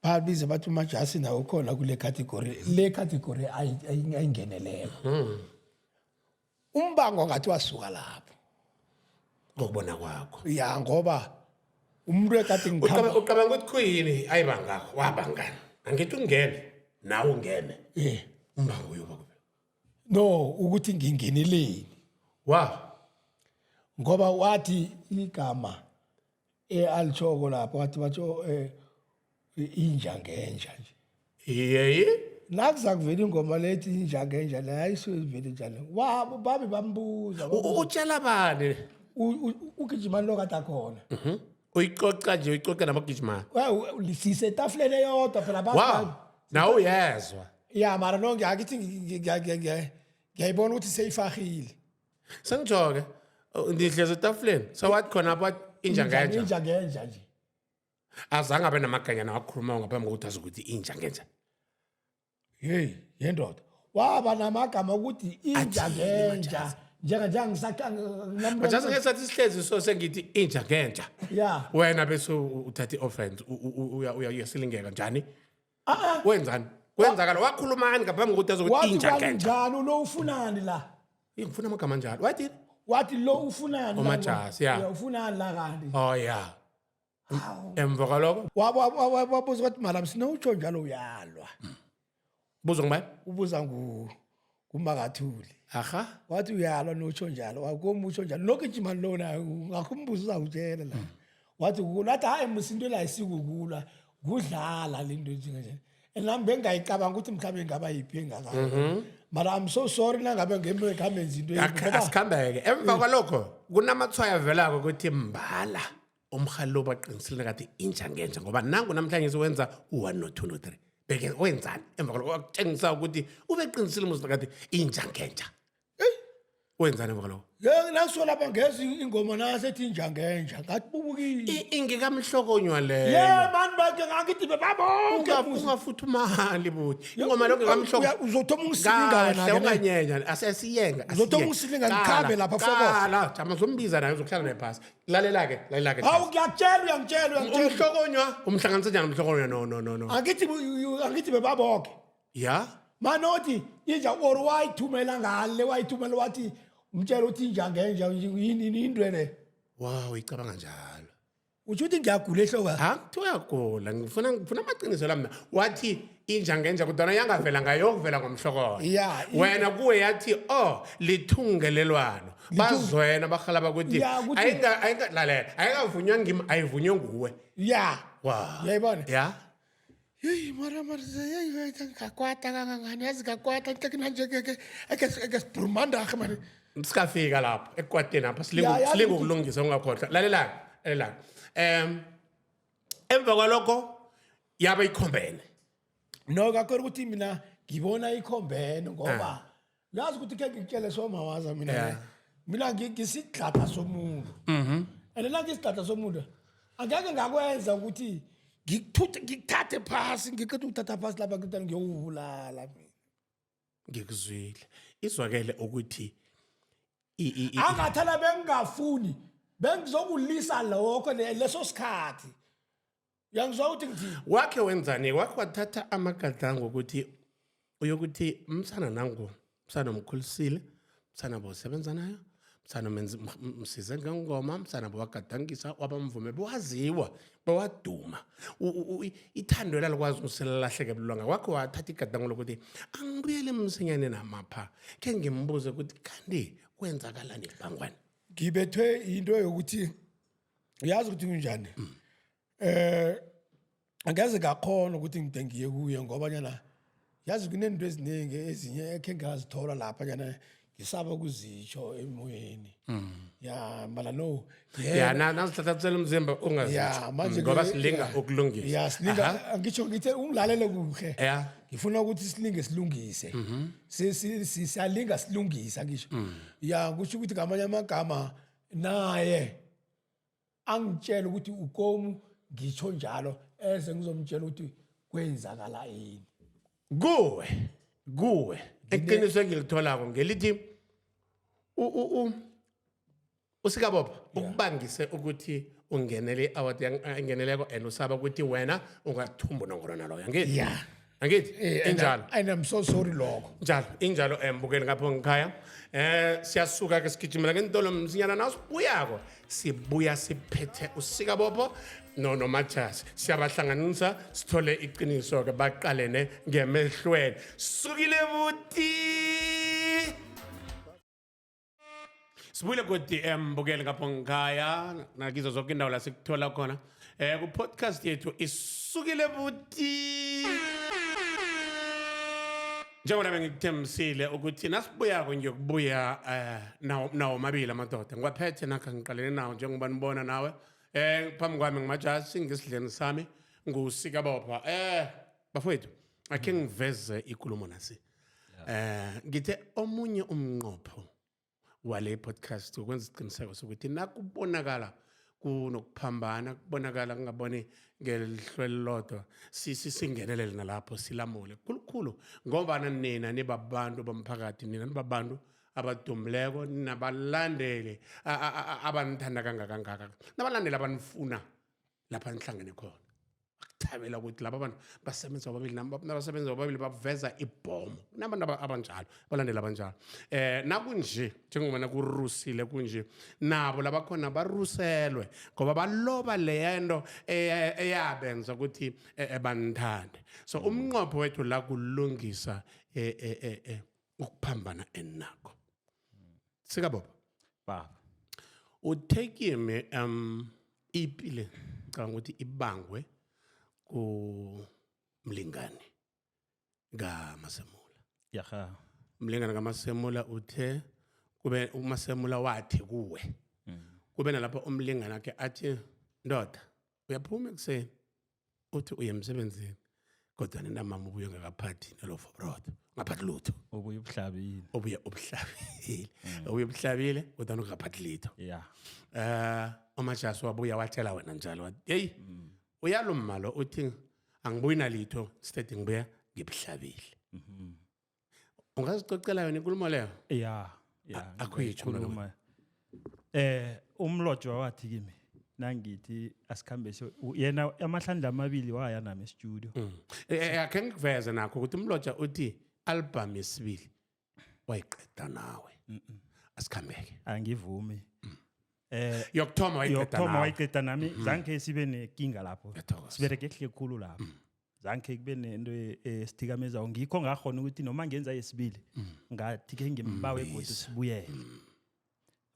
babize bathi uMajasi nawe ukhona kule category, le category ayingeneleko. Umbango ngathi wasuka lapho.
Ngokubona kwakho.
Ya, ngoba umuntu ekade ngikhamba
Ucabanga ukuthi khuyini ayibangakho wabangani? Angithi ungene nawe ungene. Umbango uyoba kuphi?
No, ukuthi ngingeneleni.
Wa
Ngoba wathi igama alithoko lapho wathi batho inja ngenja nje.
Yeye.
Nakuza kuvela ingoma lethi inja ngenja la ayisuke ivele njalo. Wabo babe bambuza.
Utshela bani?
Ugijimani lo kade akhona.
Uyicoca nje, uyicoca nabagijimani.
Sise etafuleni eyodwa phela
Wow. Nawe uyezwa.
Ya, mara no ngiyakithi ngiyayibona ukuthi seyifahile.
Sengitsho-ke, ndihlezi etafuleni. So wathi khona apha inja ngenja.
Inja ngenja nje.
Azange abe namaganyana wakhuluma ngaphambi kokuthi azi ukuthi inja ngenja.
Hey, yendoda. Waba namagama ukuthi inja
Athini,
ngenja.
Majasi?
Njenga njenga
Majasi ngesathi sihlezi so sengithi inja ngenja.
Ya.
Wena bese uthatha i-offense uyasilingeka njani?
Ah ah.
Wenzani? Kwenzakala wakhulumani ngaphambi kokuthi azi ukuthi
Wathi
inja ngenja.
kanjani lo ufunani la?
Hey, ngifuna amagama anjalo. Wathi
Wathi lo ufunani la?
UMajasi, ya.
Ya, ufunani la kanti?
Oh yeah. Emva kwaloko
Wabuza ukuthi malam sinowutsho njalo uyalwa.
Buza ngubani?
Ubuza ngumakathuli.
Aha.
Wathi uyalwa notsho njalo, wakomutsho njalo. Nogijima lona ngakumbuza uzakutshela la. Wathi ukulwa, wathi hayi musi into la isikukulwa, kudlala le nto nje. And nami bengingayicabanga ukuthi mhlawumbe ingaba yiphi engaka. Mara I'm so sorry nangabe ngamenzi into embi, ngoba
Asikhambeke. Emva kwalokho kunamatshwayo avelako ukuthi mbala umhali lo baqinisile ngathi inja ngenja ngoba nangu namhlanje siwenza u-1 no 2 no 3. Beke wenzani emva kwalokho wakutshengisa ukuthi ubeqinisile musi ngathi inja ngenja. Wenzani emva kwalokho?
Ye, nasuka lapha ngezwa ingoma nasethi inja ngenja ngathi bubukile.
Ingekamhlokonywa leyo.
Ye mani bakhe ngakithi bebabonke musi.
Ungafuthumali buthi. Ingoma lo ngekamhloko.
Uzothoma ungisilinga wena
Kahle
ke ne?
unganyenya asesiyenga.
Uzothoma ungisilinga ngikhambe lapha fokofo.
Kala, jama zombiza naye uzokuhlala naye phasi. Lalela ke, lalela ke.
Hawu ngiyakutshela uyangitshela uyangitshela.
Umhlokonywa, umhlanganisa njani umhlokonywa no no no no.
Angithi bebabonke.
Ya.
Manothi inja or wayithumela ngale wayithumela wathi umtshela uthi inja ngenja yini into le.
Wow, icabanga njalo.
Utsho ukuthi ngiyagula ehloko.
Ha, kuthiwa uyagula. Ngifuna amaqiniso la mina. Wathi inja ngenja kodwa yangavela ngayokuvela ngomhlokolo.
Ya,
Wena kuwe yathi oh lithungelelwano. Bazwena bakhala bakuthi
Ya, ukuthi-
ayinga lalela. Ayingavunywa ngimi, ayivunywe nguwe.
Ya.
Wow.
Uyayibona?
Ya.
Hey mara mara hey hey ngakwata kangangani yazi ngakwata nje ke ke eke sibrumanda mani.
Sikafika lapho ekwateni apha
Ya, yazi
silinga
ukuthi-
ukulungisa ungakhohlwa. Lalela, lalela. Emva kwalokho yaba ikhombene.
No kakhona ukuthi mina ngibona ikhombene ngoba uyazi ukuthi ke ngikutshele somawaza mina
Yeah.
Mina ngisidlapha somuntu. And la ngisidlapha somuntu angeke ngakwenza ukuthi ngikuthuthe ngikuthathe phasi ngiqeda ukuthatha phasi lapha ngikuthi ngiyokubulala mina.
Ngikuzwile. Izwakele ukuthi
Angathala bengingafuni bengizokulisa lokho leso sikhathi. Uyangizwa ukuthi ngithini?
Wakhe wenzani? Wakhe wathatha amagadango ukuthi uyokuthi msana nangu, msana omkhulisile, msana bosebenza nayo, Msana msize ngengoma, msana bewagadangisa, wabamvume, bewaziwa, bewaduma. Ithando elalikwazi uselilahleke bulwanga kwakho, wathatha igadango lokuthi angibuyele emsinyane namapha, khe ngimbuze ukuthi kanti kwenzakalani kubangwani.
Ngibethwe into yokuthi, uyazi ukuthi kunjani, angeze ngakhona ukuthi ngide ngiye kuye, ngoba nyana yazi kunento eziningi ezinye ekhe ngazithola lapha nyana ngisaba ukuzitsho emoyeni, ya, mala no.
Ya, nazihlahlathela umzimba ungazitsho.
Ya, manje
Ngoba silinga ukulungisa.
Ya, silinga, ngitsho ngithe ungilalele kuhle. Ngifuna ukuthi silinge silungise. Siyalinga silungisa, ngisho, ya, kusho ukuthi ngamanye amagama naye angitshela ukuthi ukomu ngitsho njalo, eze ngizomtshela ukuthi kwenzakala yini.
Kuwe iqiniso engilitholako ngelithi uSikabopha ukubangise ukuthi ungenele i-award engeneleko, and usaba ukuthi wena ungathumba unongorwana loyo, angithi?
Yeah.
Angithi? Injalo.
And I'm so sorry lokho.
Njalo, injalo. Mbukeli ngapho ngikhaya, siyasuka ke sigijimela ngentolo msinyana. Nasibuyako sibuya siphethe uSikabopho no noMajasi, siyabahlanganisa sithole iqiniso ke baqalene ngemehlweni. Sukile buti, sibuyile godi, embukeli ngapho ngikhaya nakizo zonke indawo la sikuthola khona ku-podcast yethu Isukile Buti. Njengoba bengikuthembisile ukuthi nasibuyako ngiyokubuya nawo mabili amadoda ngiwaphethe nakha ngiqalene nawo, njengoba nibona nawe phambi kwami ngimajasi, ngesidleni sami nguSikabopha. Bafowethu, akhe ngiveze ikulumo nasi. Ngithe omunye umnqopho wale podcast ukwenza isiqiniseko sokuthi nakubonakala kunokuphambana, kubonakala kungaboni ngelihlo elilodwa, singenelele nalapho silamule, khulukhulu ngoba nina nibabantu bomphakathi, nina nibabantu abadumileko, nabalandeli abanithanda kangakangaka, nabalandeli abanifuna lapha nihlangene khona. Akuthabela ukuthi laba bantu basebenza bobabili, nabasebenza bobabili baveza ibhomo. Kunabantu abanjalo, abalandeli abanjalo. Nakunje, njengoba nakurusile kunje, nabo labakhona baruselwe ngoba baloba leya nto eyabenza ukuthi banithande. So umnqopho wethu la kulungisa ukuphambana enakho. Sikababa,
baba,
uthe kimi ipile ngicabanga ukuthi ibangwe kumlingani kaMasemula.
Yaha.
Umlingani kaMasemula, uthe kube uMasemula wathi kuwe, kube nalapho umlingani akhe athi, "Ndoda, uyaphuma ekuseni uthi uye emsebenzini, kodwa nentambama ubuye ungakaphathi nelofu brod, ungaphathi lutho."
Ubuye ubuhlabile.
Ubuye ubuhlabile, ubuye ubuhlabile, kodwa ungaphathi litho. Umajasi wabuya watshela wena njalo, wathi, "Hey, uyaluma lo, uthi angibuyi nalitho, instead ngibuya ngibuhlabile." Ungazicocela yona inkulumo leyo?
Ya.
Akuyitsho, mntwana.
Ngikhuluma. Umlotshwa wathi kimi nangithi asikhambe yena amahlandla amabili waya nami e-studio.
Akhe ngikuveze nakho ukuthi umlotsha uthi album yesibili wayiqeda nawe. Asikhambeke.
Angivumi.
Yokuthoma wayiqeda
Yokuthoma
nawe.
Wayiqeda nami, zange sibe nenkinga lapho.
Ngiyathokoza.
Sibereke kuhle khulu lapho. Zange kube nento esithikamezako, ngikho ngakhona ukuthi noma ngenza yesibili ngathi ke ngimbawe godu sibuyele.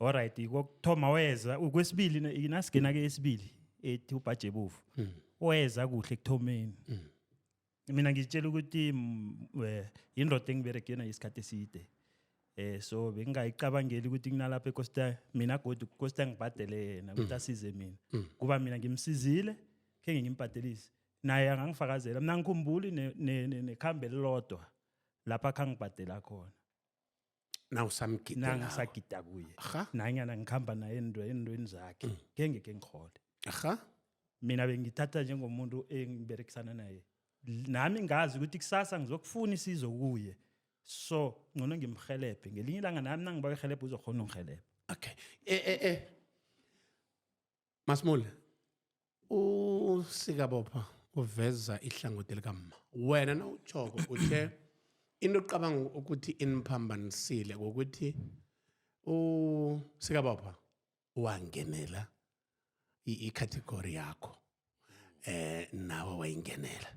Alright, kokuthoma weza, kwesibili nasigena ke esibili ethi ubhaje bovu. Weza kuhle ekuthomeni. Mina ngitshela ukuthi indoda engibereke nayo isikhathi eside. So bengingayicabangeli ukuthi kunalapho eCosta mina godu Costa ngibhadele yena ukuthi asize mina. Kuba mina ngimsizile, khe ngimbhadelise. Naye angangifakazela. Mina ngikhumbuli nekhambe elilodwa lapha khangibhadela khona.
Nawusamgidela.
Nangisagida kuye.
Aha.
Nanyana ngikhamba naye endweni zakhe. Khe ngeke ngihole.
Aha.
Mina bengithatha njengomuntu engiberekisana naye. Nami ngazi ukuthi kusasa ngizokufuna isizo kuye. So ngcono ngimhelebhe. Ngelinye ilanga nami nangiba ihelebhe uzokhona ungihelebha.
Okay. Masimule, uSikabopha uveza ihlangothi likamma. Wena nawutshoko uthe into ocabanga ukuthi iniphambanisile ngokuthi Usikabopha wangenela i-category yakho, nawe wayingenela.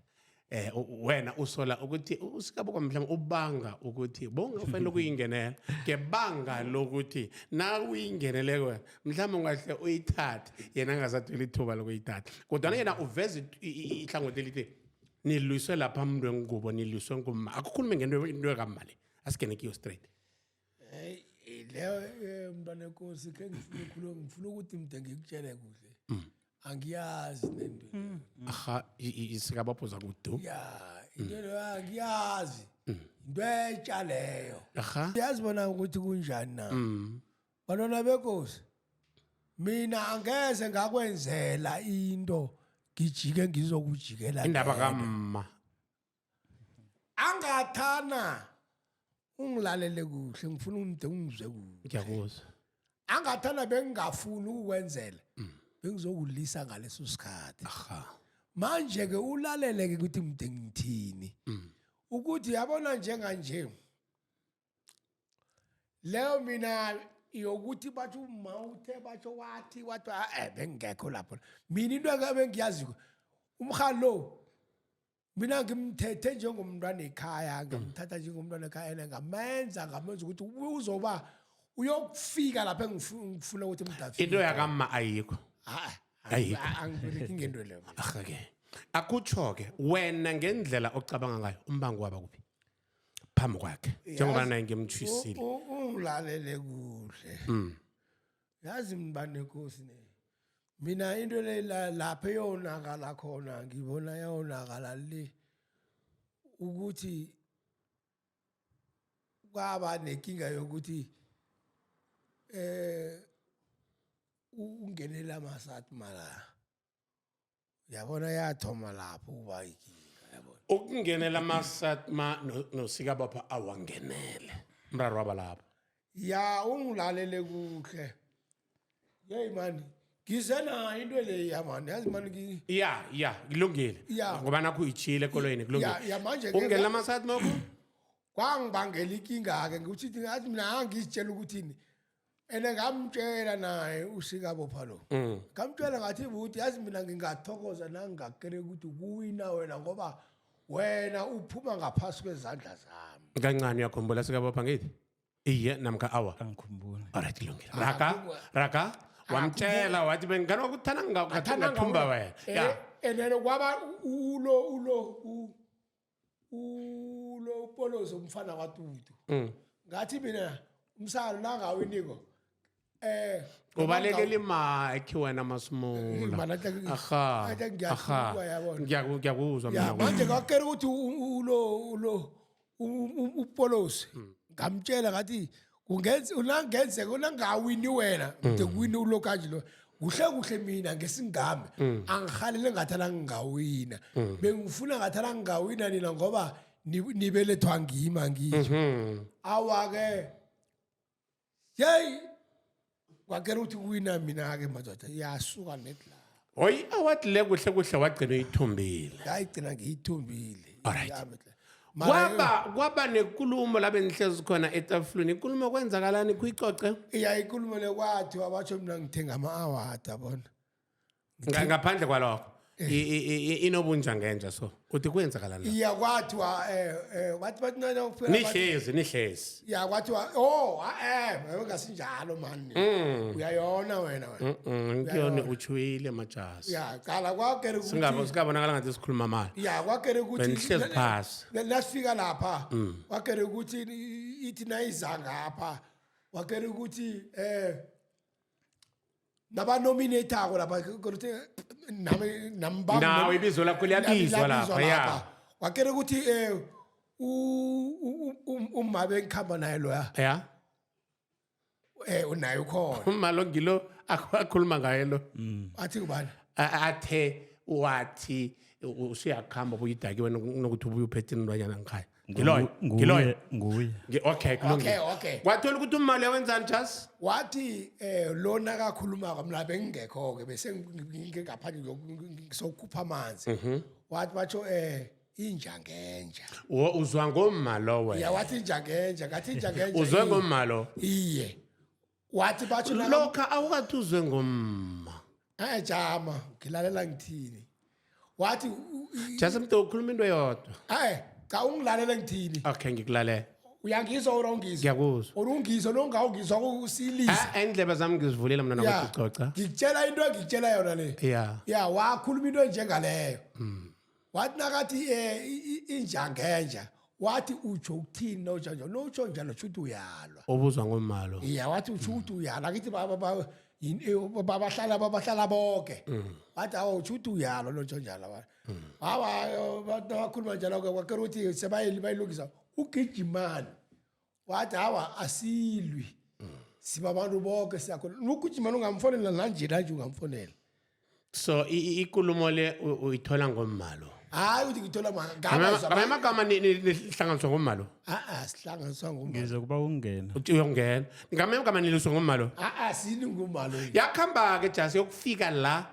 Wena usola ukuthi usikabopha mhlawumbe ubanga ukuthi bongafanele ukuyingenela ngebanga lokuthi na uyingenele wena mhlawumbe ungahle uyithathe, yena angasatholi ithuba lokuyithatha, kodwa yena uveza ihlangothi elithi nilwiswe lapha mntu wengubo, nilwiswe ngumma. Akukhulume ngento into kamma le, asigene kiyo straight.
Hey, leyo, mntwana enkosi, ke ngifuna ukukhuluma, ngifuna ukuthi mde ngikutshele kuhle. Angiyazi nento leyo.
Aha, isikabopho zakudu.
Ya, into leyo angiyazi. Into entsha leyo. Yazi bona ukuthi kunjani na? Bantwana benkosi, mina angeze ngakwenzela into ngijike ngizokujikela.
Indaba
ngedwa.
Kamma.
Angathana ungilalele kuhle, ngifuna umde ungizwe kuhle.
Ngiyakuzwa.
Angathana bengingafuni ukukwenzela, bengizokulisa ngaleso sikhathi. Manje ke ulalele ke ukuthi mde ngithini. Ukuthi yabona njenganje leyo mina yokuthi bathi uma uthe batsho wathi wathi bengingekho lapho mina. Into ekabe ngiyaziko, umhali lo mina ngimthethe njengomntwana ekhaya, ngamthatha njengomntwana ekhaya and ngamenza ukuthi uzoba uyokufika lapha engifuna ukuthi mdafike.
Into yakamma ayikho. Ayikho.
Angibereki ngento leyo.
Aha-ke, akutsho-ke wena ngendlela ocabanga ngayo, umbango waba kuphi phambi kwakhe njengoba naye ngimtshwisile?
Ungilalele kuhle. Yazi mbanenkosi ne, mina into le lapho eyonakala khona, ngibona yonakala le ukuthi kwaba nenkinga yokuthi ungenela amasatma la, yabona, yathoma lapho ukuba ikinga, yabona.
Ukungenela amasatma nosikabapha awangenele, umraro waba lapho.
Ya, ungilalele kuhle. Yeyi mani, ngize nayo into leya mani, yazi mani
Ya, kulungile. Ngoba nakho uyitshile ekoloyini, kulungile.
Ya, manje ke
Ukungenela amasatma ku
kwangibangela inkinga-ke ngikuthi ngathi mina angizitshela ukuthini and ngamtshela naye usikabopha lo. Ngamtshela ngathi, buthi, yazi mina ngingathokoza nangingakere ukuthi kuwina wena ngoba wena uphuma ngaphasi kwezandla zami.
Kancane, uyakhumbula sikabopha ngithi iye namkha awa?
Angikhumbuli.
Alright, kulungile, raka raka. Wamtshela wathi bengingane wakuthana ngathumba wena, ya.
And then kwaba ulo upolozo umfana kwatutu. Ngathi mina umsalo nangawiniko
Ubalekela imakhi wena, Masimula.
Mana athi ngiyathuka, yabona.
Ngiyakuzwa
Ya.
mina.
Manje kwakera ukuthi ulo upolosi, ngamtshela ngathi kungenza unangenzeka unangawini wena, mde kuwini ulo kanje lo. Kuhle kuhle mina ngesingami angihalele ngathi la ngingawina, bengifuna ngathi la ngingawina nina ngoba nibelethwa ngimi, angisho. Awa-ke, yeyi, kwakera ukuthi kuwina mina-ke madoda, yasuka net la.
Hoyi, awathi le kuhle kuhle wagcina uyithumbile.
Ngayigcina ngiyithumbile.
Alright.
Yami hle.
Kwaba nenkulumo la benihlezi khona etafuleni, inkulumo kwenzakalani kuyicoce?
Iya, inkulumo le kwathiwa batsho mina ngithenga ama-award, yabona.
Ngaphandle kwalokho inobunja ngenja, so uthi kwenzakalani la?
Iya, kwathiwa bathi nana
Nihlezi nihlezi.
Ya, kwathiwa oh ngasinjalo mani, uyayona wena wena.
Ngiyona, utshwile majasi.
Ya, qala kwakere ukuthi
Singabonakala ngathi sikhuluma mali.
Ya, kwakere ukuthi
Benihlezi phasi.
Nasifika lapha kwakere ukuthi ithi nayiza ngapha kwakere ukuthi nabanominatako lapha ukuthi nami nami.
Nawe ibizo lakho liyabizwa lapha, ya.
Kwakere ukuthi uma bengikhamba naye loya unaye ukhona.
Umalo ngilo akhuluma ngaye lo.
Athi kubani?
Athe wathi usuyakuhamba ubuyidakiwe nokuthi ubuye uphethe intwanyana ngikhaya, ngiloyo ngiloyo.
Nguye.
Okay, kulungile.
Okay.
Kwathola ukuthi umali wenzani, Jas?
Wathi lona kakhuluma kwami la bengingekho ke, bese ngingaphandle ngisokhupha amanzi, wathi batsho inja ngenja.
Uzwa ngomma lo
Ya.
wena?
Wathi inja ngenja, ngathi inja ngenja.
Uzwe ngomma lo?
Iye. Wathi batsho
Lokha awukathi uzwe ngomma.
Eh, jama, ngilalela ngithini. Wathi
Just mntu ukhuluma into eyodwa.
Eh, cha, ungilalela ngithini.
Okay, ngikulalela.
Uyangizwa or awungizwa?
Ngiyakuzwa.
Or ungizwa nongawungizwa usilisa.
Ah, indlebe zami ngizivulile mina nakuthi coca.
Ngikutshela into engikutshela yona le. Ya, wakhuluma into enjengaleyo. Wathi nakathi inja ngenja, wathi utsho ukuthini notsho njalo, notsho njalo shuthi uyalwa.
Obuzwa ngomalo.
Iya, wathi utsho ukuthi uyalwa. Akithi babahlala bonke. Wathi awu utsho ukuthi uyalwa notsho njalo. Hawa, bakhuluma njalo ke kwakere ukuthi sebayilungisa. Ugijimani wathi hawa asilwi. Sibabantu bonke siyakhona. Ugijimani ungamfonela nanje nanje ungamfonela.
So ikulumo le uyithola ngommalo.
Hayi uthi ngithola
Ngamanye amagama nihlanganiswa ngommalo.
Ah, sihlanganiswa ngommalo.
Ngizokuba ungena.
Uthi uyongena. Ngamanye amagama niliswa ngommalo.
Ah, sini ngomalo.
Yakhamba ke jasi yokufika la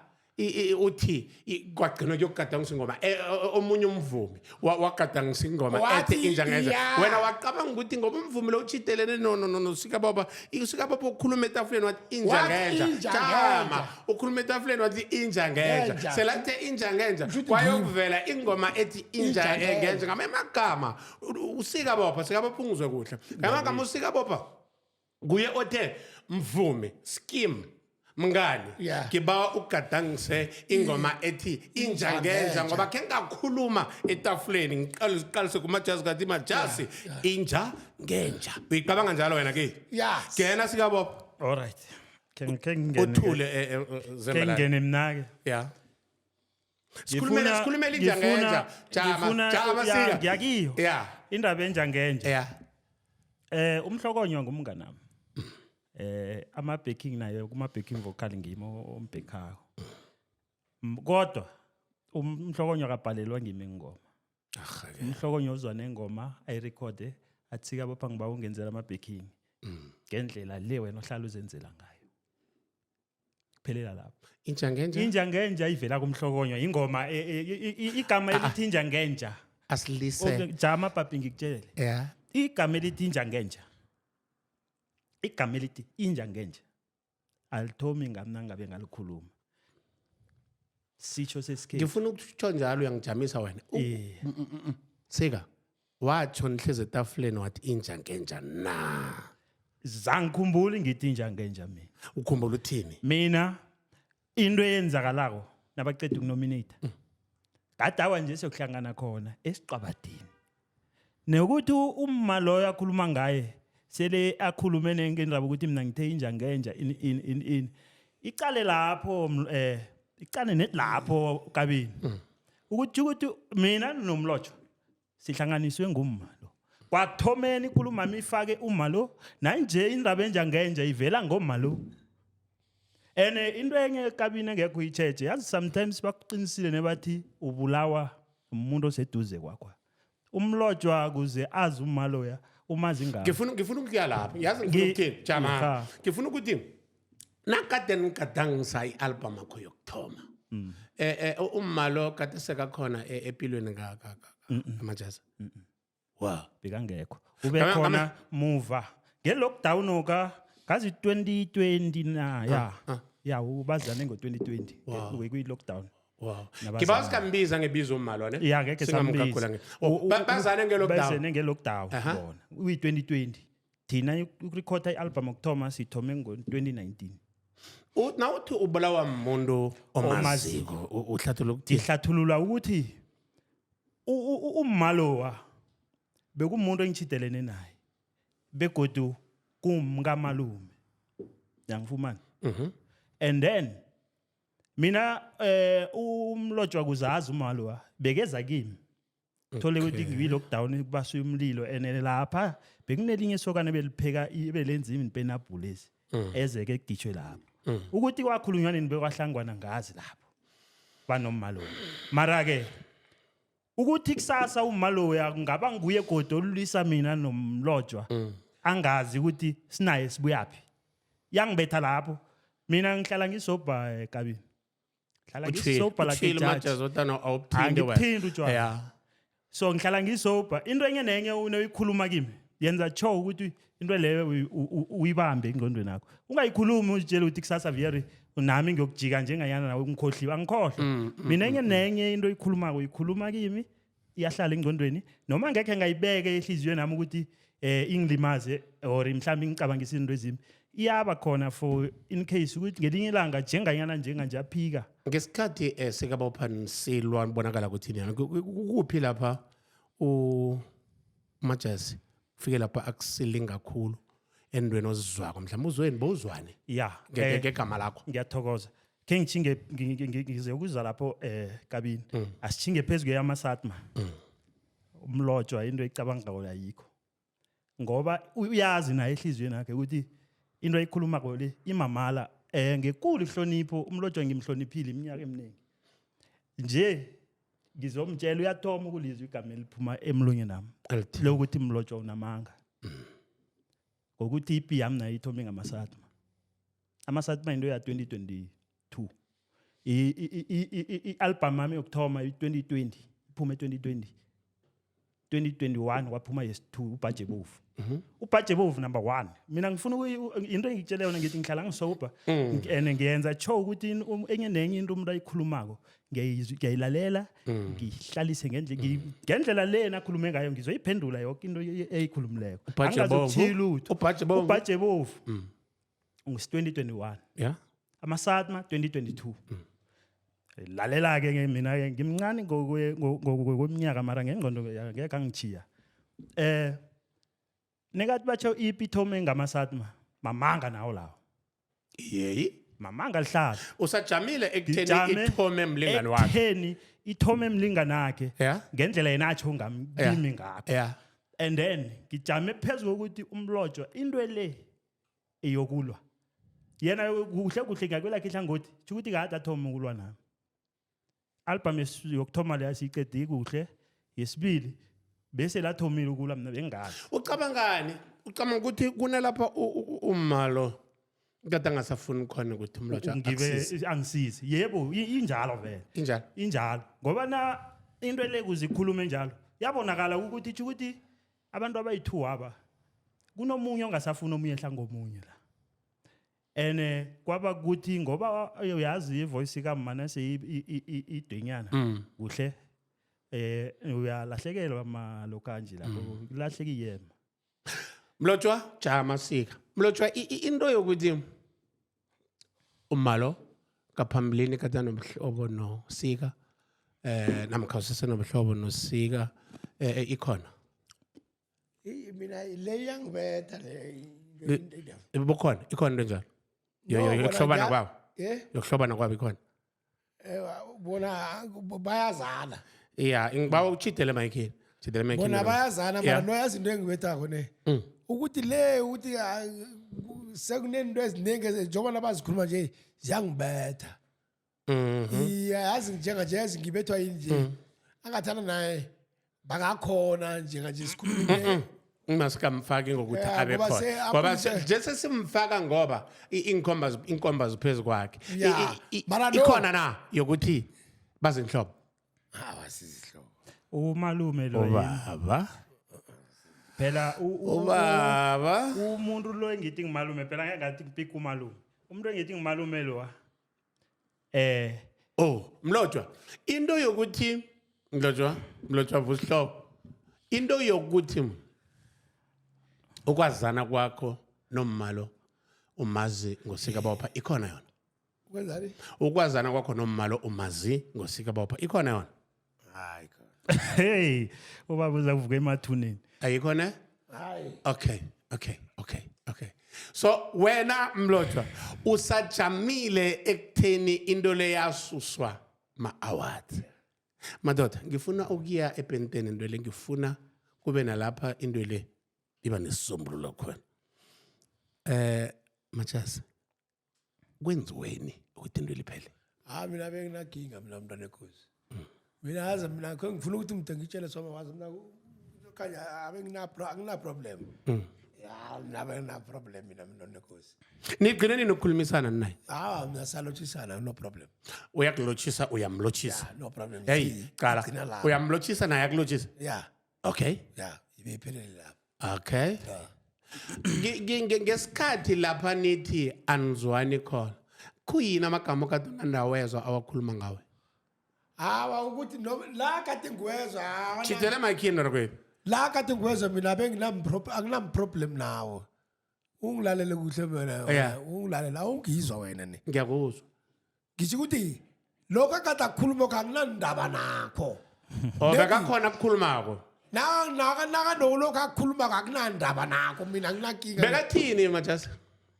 uthi kwagcinwa kuyokugadangisa ingoma. Omunye umvumi wagadangisa ingoma
Wathi
ethi inja ngenja.
iya.
Wena wacabanga ukuthi ngoba umvumi lo utshidelene no no no no Sikababa, Sikababa ukhuluma etafuleni wathi inja
Wathi
ngenja.
inja
Jama,
ngenja.
ukhuluma etafuleni wathi inja ngenja.
Ngenja.
Selathe inja ngenja.
Kusho ukuthi
Kwayokuvela ingoma ethi inja
Inja
ngenja.
ngenja.
Ngamanye amagama uSikabopha, Sikabopha ungizwe kuhle. Ngamanye amagama uSikabopha kuye othe mvumi scheme mngani
Yeah.
ngibawa ugadangise ingoma ethi inja ngenja
ngenja.
ngoba khe ngakhuluma etafuleni ngiqalise kumajazi kathi majasi inja ngenja. Uyicabanga njalo wena ke?
Yeah.
Ngena Sikabopha.
All right. Ke ngene.
Uthule
Ke
Zembelani.
ngene mina ke.
Yeah. Sikhulumele sikhulumele inja ngenja. Jama, jama sika.
Ngiyakiyo.
Yeah.
Indaba enja ngenja.
Yeah.
Umhlokonywa ngumnganami. Ama backing naye kuma backing vocal ngimo ombhekako. Kodwa umhlokonywa akabhalelwa ngimi ingoma. Umhlokonywa uzwa nengoma ayirekhode athika bapha ngiba ungenzela ama backing. Ngendlela le wena ohlala uzenzela ngayo. Kuphelela lapho.
Inja ngenja.
Inja ngenja ivela kumhlokonywa ingoma igama elithi inja ngenja.
Asilise.
Jama papi ngikutshele.
Yeah.
Igama elithi inja ngenja. Igama elithi inja ngenja. Alithomi ngami nangabe ngalikhuluma. Sitsho sesikhethu.
Ngifuna ukutsho njalo uyangijamisa wena. Sika. Watsho nihlezi etafuleni wathi inja ngenja na.
Zangikhumbuli ngithi inja ngenja mina.
Ukhumbula uthini?
Mina into eyenzakalako nabaqeda ukunominate. Kadawa nje siyokuhlangana khona esiqabadini. Nekuthi umma loyo akhuluma ngaye sele akhulume ngendaba ukuthi mina ngithe inja ngenja in in in in. Icale lapho icale net lapho kabini. Ukuthi mina nomlotshwa sihlanganiswe ngumma lo. Kwathomeni ikhuluma ifake umma lo nanje indaba enja ngenja ivela ngomma lo. Ene into enye kabini engekho uyicheche yazi sometimes bakuqinisile nebathi ubulawa umuntu oseduze kwakho. Umlotshwa kuze azi umma loya umazi ngayo.
Ngifuna ukuya lapho. Yazi ngifuna ukuthini? Jama. Ngifuna ukuthi nakade nigadangisa i-album yakho yokuthoma. Umma lo kade sekakhona empilweni ka Majazi. Wow.
Bekangekho. Ube khona muva. Nge-lockdown ka ngazi 2020 na ya. Ya ubazane ngo-2020 kuyi-lockdown.
Wow. Ngibawa sikambiza ngebizo umma lo ne?
Ya ngeke sambiza.
Bazane nge-lockdown.
Bazane nge-lockdown bona. Uyi-2020. Thina ukurekhoda i-album yokuthoma sithome ngo-2019.
Nawuthi ubulawa umuntu omaziko uhlathulula ukuthi
Ngihlathulula ukuthi umma lowa bekumuntu engitjhidelene naye begodu kumkamalume. Uyangifumana? And then mina umlotshwa kuzazi umma lowa bekeza kimi. Thole ukuthi ngiyi lockdown kubaswe umlilo ene lapha bekunelinye isokana belipheka belenza impenabhule lezi ezeke kugitshwe lapho. Ukuthi kwakhulunywa nini bekwahlangwana ngazi lapho banomma lo. Mara ke ukuthi kusasa umma loya ngaba nguye godu olulisa mina nomlotshwa angazi ukuthi sinaye sibuyaphi. Yangibetha lapho. Mina ngihlala ngisobha kabini. Ngihlala ngisobha la
Utshile
ke
Majazi otana awubuthinte wena.
Angibuthinti utshwala.
Yeah.
So ngihlala ngisobha into enye nenye unoyikhuluma kimi. Yenza sure ukuthi into leyo uyibambe engqondweni yakho, ungayikhulumi uzitshele ukuthi kusasa viyeri nami ngiyokujika njenganyana nawe ngikhohliwe. Angikhohlwa mina. Enye nenye into oyikhulumako, uyikhuluma kimi, iyahlala engqondweni, noma ngekhe ngayibeke ehliziyweni nami ukuthi ingilimaze or mhlawumbe ingicabangise izinto ezimbi, iyaba khona for in case ukuthi ngelinye ilanga njenganyana njenganje aphika.
Ngesikhathi sikaBophani silwa, bonakala ukuthi niyana kuphi lapha uMajasi ufike lapha akusilingi kakhulu endweni ozizwako, mhlawumbe uzweni bowuzwane ngegama lakho?
Ngiyathokoza. Khe ngitjhinge ngize ukuza lapho kabini. Asitjhinge phezu kweyamaSatma. Umlotshwa into ecabangako ayikho, ngoba uyazi naye ehliziyweni yakhe ukuthi into ayikhulumako le imamala. Ngekulu ihlonipho, umlotshwa ngimhloniphile iminyaka eminingi nje, ngizomtshela uyathoma ukulizwa igama eliphuma emlonyeni nami
Elithi?
lokuthi mlotshwa unamanga, ngokuthi ipi yami nayo ithome ngamaSatma. AmaSatma into ya-2022. I-album yami yokuthoma i-2020, iphume 2020. 2021 kwaphuma yesi-2, uBhaje Bovu. UBhaje Bovu number one. Mina ngifuna into engitshele yona, ngithi ngihlala ngisober and ngiyenza sure ukuthi enye nenye into umuntu ayikhulumako ngiyayilalela, ngihlalise ngendlela le nakhulume ngayo, ngizoyiphendula yoke into eyikhulumileko.
UBhaje Bovu.
Angingazokutjhiya lutho.
UBhaje Bovu.
UBhaje Bovu ngisi-2021, amaSatma 2022. Lalela-ke ke, mina-ke ngimncane ngokweminyaka, mara ngengqondo ngekhe angichiya. Nekathi batsho ipi ithome ngamaSatma, mamanga nawo lawo.
Yeyi.
Mamanga lihlaza.
Usajamile ekutheni
Ngijame
ithome mlingani wakhe?
Ekutheni ithome mlingani wakhe, ngendlela yena atsho kimi ngakho. And then ngijame phezu kokuthi umlotshwa into le eyokulwa yena kuhle kuhle ngakwelakhe ihlangothi, tsho ukuthi kade athoma ukulwa nami. Album yokuthoma leya siyicede kuhle, yesibili bese lathomile ukulwa, mina bengingazi.
Ucabangani? Ucabanga ukuthi kunalapha umalo kade angasafuni khona ukuthi umlotshwa
ngibe
akusize?
Angisizi, yebo, injalo vele.
Injalo?
Injalo, ngoba na into le kuze ikhulume njalo yabonakala ukuthi tsho ukuthi abantu abayi-two aba kunomunye ongasafuni omunye hlangomunye la. Ene kwaba kuthi ngoba uyazi ivoice kamana seyidwenyana kuhle, uyalahlekelwa malo kanje lapho kulahleka iyema.
Mlotshwa, jama sika. Mlotshwa, into yokuthi umalo ngaphambilini kade anobuhlobo nosika namkha usesenobuhlobo nosika, ikhona?
Mina le iyangibetha le.
Bukhona, ikhona into enjalo
No, bona
yokuhlobana kwabo?
Eh?
Yokuhlobana kwabo ikhona?
Bona bayazana.
Iya, ngibawa utjhidele mayikini, tjhidele mayikini.
Bona bayazana. Mara noyazi into engibethako ne, ukuthi le ukuthi sekunento eziningi njengoba nabazikhuluma nje ziyangibetha. Iye, yazi njenganje, yazi ngibethwa yini nje, angathanda naye bangakhona njenganje sikhulume.
Ungasikamfaki ngokuthi abe
ngoba
khona ngoba nje sesimfaka ngoba inkomba ziphezu kwakhe.
Mara
Ikhona na yokuthi bazinhlobo?
Hawa, sizihlobo.
Umalume lo yini?
Ubaba.
Phela
Ubaba.
Umuntu lo engithi ngimalume, phela ngeke ngathi ngipika umalume, umuntu engithi ngimalume lo.
Oh, Mlotshwa, into yokuthi Mlotshwa, Mlotshwa vusihloko, into yokuthi ukwazana kwakho nomalo umazi ngosikabopha, ikhona yona?
Kwenzani?
Ukwazana kwakho nomalo umazi ngosikabopha, ikhona yona?
Hayi khona.
Hey, ubaba uza kuvuka emathuneni.
Ayikho ne?
Hayi.
Okay. So wena Mlotshwa usajamile ekutheni into le yasuswa ma-awards. Madoda, ngifuna ukuya epenteni into le, ngifuna kube nalapha into le iba nesisombululo khona. Machasi, kwenziweni ukuthi into liphele?
Hayi, mina benginakinga mina, mntwana enkosi. Mina yazi, mina khe ngifuna ukuthi mde ngitshele soma wazi mina kanye angina problem. Ya, mina bengina problem mina, mntwana enkosi.
Nigcine nini ukukhulumisana naye?
Hawa, mina salothisana, no problem.
Uyakulotshisa, uyamlotshisa?
Ya, no problem.
Hey, qala.
Sigcina lapho.
Uyamlotshisa, naye akulotshisa?
Ya.
Okay.
Ya, ibe iphelele lapho.
Okay. Ngesikhathi lapha nithi anizwani khona, khuyini amagama okade unandawezwa awakhuluma ngawe?
Hawa, ukuthi la kade ngiwezwa, hawa,
Tjhidela emakhini mnakwethu.
La kade ngiwezwa mina anginam-problem nawo. Ungilalele kuhle mina. Ungilalela, awungizwa wena ne?
Ngiyakuzwa.
Ngisho ukuthi lokho akade akukhuluma okho anginandaba nakho.
Oh, bekakhona akukhulumako.
Nakalokhu akukhulumako akunandaba nakho, mina anginakinga.
Bekathini, Majasi?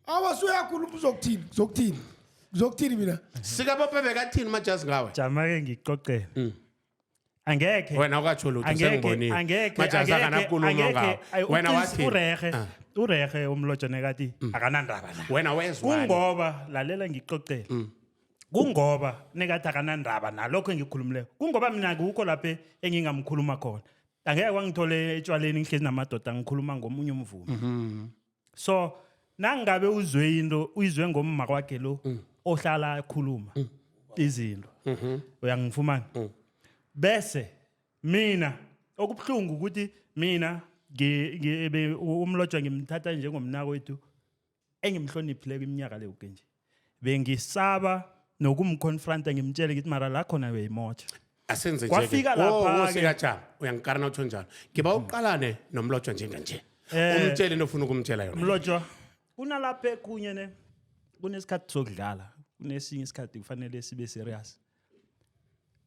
Awa, suyakhuluma, uzokuthini, uzokuthini, uzokuthini mina?
Sikabophe, bekathini Majasi ngawe?
Jama-ke ngikucocele. Angekhe
Wena ukatsho lutho.
Angekhe
Sengibonile.
Angekhe.
Majasi akanakhuluma
Angekhe.
ngawe. Wena wathini?
Urehe, urehe umlotshwa nekathi akanandaba na.
Wena wezwani?
Kungoba, lalela ngikucocele, kungoba nekathi akanandaba nalokho engikukhulumileko, kungoba mina kukho lapha engingamkhuluma khona. Angeke kwangithole etshwaleni ngihlezi namadoda ngikhuluma ngomunye umvumi. So nangabe uzwe into, uyizwe ngomma kwakhe lo ohlala akhuluma izinto, uyangifumana? Bese mina okubuhlungu ukuthi mina umlotshwa ngimthatha njengomnakwethu engimhloniphileko iminyaka leyo nje. Bengisaba nokumconfronta, ngimtshele ngithi mara la khona uyayimotsha.
Asenze nje.
Kwafika lapha-ke.
Sikajama, uyangikarana utsho njalo. Ngiba uqalane nomlotshwa njenganje. Umtshele into ofuna ukumtshela yona.
Mlotshwa, kunalapha ekhunye ne kunesikhathi sokudlala, kunesinye isikhathi kufanele sibe serious.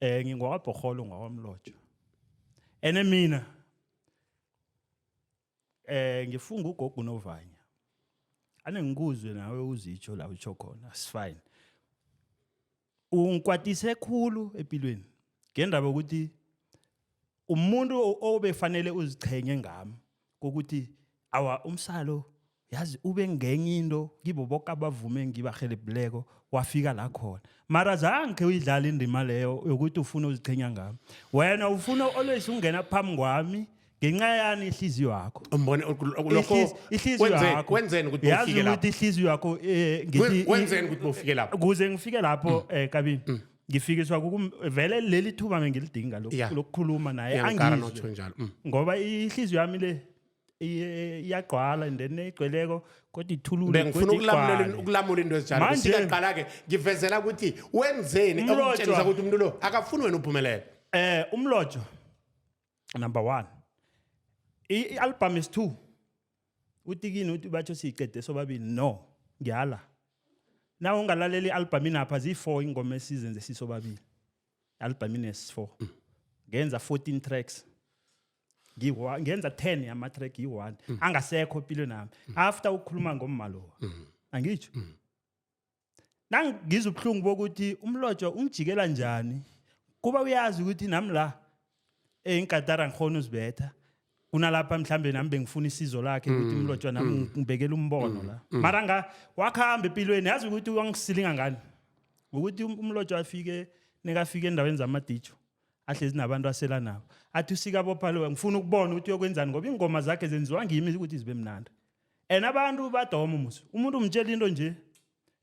Ngingowabhorholo, ngwakwamlotshwa, ene mina ngifunga ugogo unovanya ane ngikuzwe nawe uzitsho la utsho khona. It's fine, ungikwatise khulu empilweni ngendaba yokuthi umuntu obefanele uzichenye ngami kokuthi awa umsalo yazi ube ngenye into kibo boke abavume ngibahelebhileko wafika la khona, mara zange uyidlala indima leyo yokuthi ufuna uzichenya ngami. Wena ufuna always ungena phambi kwami ngenxa yani ihliziyo yakho.
Umbone lokho.
Ihliziyo yakho.
Wenzeni ukuthi
Yazi
ufike lapho?
Ukuthi ihliziyo yakho ngithi
Wenzeni ukuthi ufike lapho?
Kuze ngifike lapho, kabini ngifikiswa vele leli thuba bengilidinga lokukhuluma naye.
Uyangikara
Angizwe.
notsho njalo.
Ngoba ihliziyo yami le iyagcwala and then igcweleko kodwa ithulule.
Bengifuna
Kodwa
ukulamula
igcwale.
ukulamula into ezinjalo. Sikaqala-ke ngivezela ukuthi wenzeni
Umlotshwa.
okutshengisa ukuthi umuntu lo akafuni wena uphumelele.
Umlojo, number 1, i-album is 2, uthi kini, uthi batsho siyicede sobabili. No, ngiyala na ungalalela i-album inapha ziyi-4 ingoma esizenze sisobabili. I-album ines-4, ngenza 14 tracks, ngenza 10 yama-track yi-1 angasekho empilweni nami after ukukhuluma ngommalowa. Angitsho nangizwa ubuhlungu bokuthi umlotshwa ungijikela njani, kuba uyazi ukuthi nami la inkatara ngikhona uzibetha kunalapha mhlambe nami bengifuna isizo lakhe ukuthi umlotshwa nami ngibekele umbono la, mara nga wakhamba empilweni. Yazi ukuthi wangisilinga ngani? Ukuthi umlotshwa afike, nekafike endaweni zamadijo ahlezi nabantu asela nabo, athi usika bopha lo, ngifuna ukubona ukuthi uyokwenzani, ngoba ingoma zakhe zenziwa ngimi ukuthi zibe mnandi and abantu badoma musi. Umuntu umtshela into nje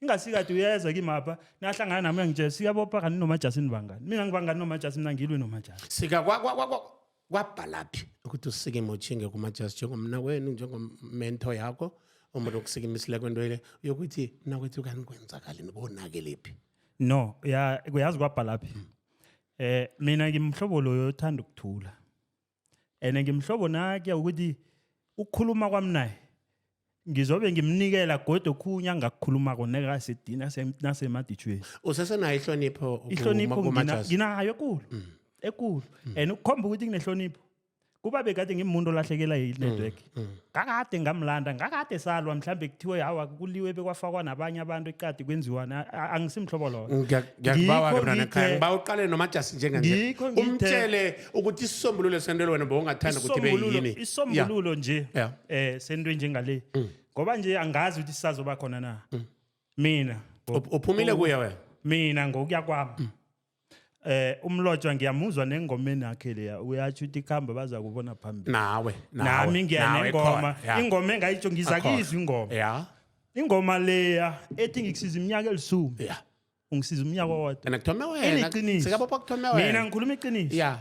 ingasikade uyeza kimapha nahlangana nami uyangitshela, "Sikabopha kani nomajasini bangani?" Mina ngibangani nomajasi? Mina ngilwe nomajasi.
Sika kwabhalaphi ukuthi usike motjhinge kumajasi njengomna wenu, njengomento yakho, umuntu okusikimisileyo kwento le yokuthi mna kwethu kani kwenzakaleni, konakelephi?
No, ya, kuyazi kwabhalaphi. Mina ngimhlobo loyo othanda ukuthula and ngimhlobo nakuya ukuthi ukukhuluma kwami naye ngizobe ngimnikela godu okhunye angakukhulumako nekasedini nasemaditshweni.
Usesenayo ihlonipho
Ihlonipho
kumajasi?
Nginayo ekulu ekulu, and ukukhomba ukuthi nginehlonipho kuba bekade ngimuntu olahlekela yi-network ngakade ngamlanda ngakade salwa, mhlambe kuthiwe hawa kuliwe bekwafakwa nabanye abantu eqadi kwenziwana. Angisimhlobo loyo.
Ngiyakubawa-ke
Ngikho
mntwana ekhaya, ngiba uqale nomajasi njenganje,
Ngikho ngithe-
umtshele ukuthi isisombululo sento wena bowungathanda ukuthi ibe yini.
Isisombululo nje sento enjengale, ngoba nje angazi ukuthi sisazoba khona na mina.
Uphumile kuye wena?
Mina ngokuya kwami, umlotshwa ngiyamuzwa nengomeni yakhe leya, uyatsho ukuthi kuhamba baza kubona phambili.
Nawe
Nami ngiya
nawe
nengoma.
khona, ya.
Ingoma engayitsho ngiza
Akhona.
kizwa ingoma. Ingoma leya ethi ngikusiza iminyaka elisumi, ungisiza umnyaka owodwa.
And kuthome wena.
Iliqiniso.
Sikabopha, kuthome
Mina
wena.
ngikhuluma iqiniso.
Ya.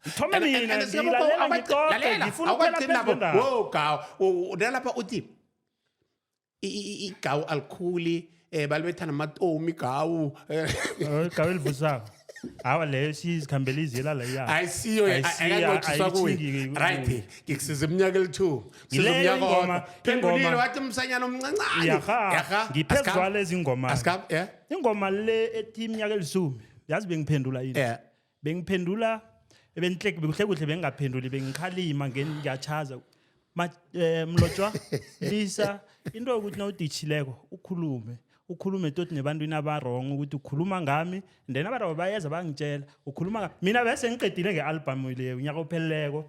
Ngithome mina ngilalela ngicoce ngifuna ukuphela phezu kwendaba.
Wo gawu nalapha uthi igawu alikhuli balibetha namatomi igawu.
Igawu elivusako. Hawa leyo sizikhambela iziyela leya.
Ayisiyo akanqothiswa kuye. Right, ngikusiza iminyaka eli-2. Siza
Ngileyo
umnyaka
ingoma-
owodwa. Phendulile
ingoma-
wathi umsanyana omncancane.
Yaha.
Yaha.
Ngiphezu
Asikhambe.
kwalezi ngoma.
Asikhambe, yeah.
Ingoma le ethi iminyaka elisumi. Yazi bengiphendula yini?
Yeah.
Bengiphendula benhle kuhle kuhle bengingaphenduli bengikhalima ngiyachaza. Ma Mlotshwa lisa into yokuthi nawuditshileko ukhulume ukhulume toti nebantwini abarong ukuthi ukhuluma ngami, then abantu bayeza bangitshela ukhuluma mina bese ngiqedile nge-album leyo unyaka opheleleko.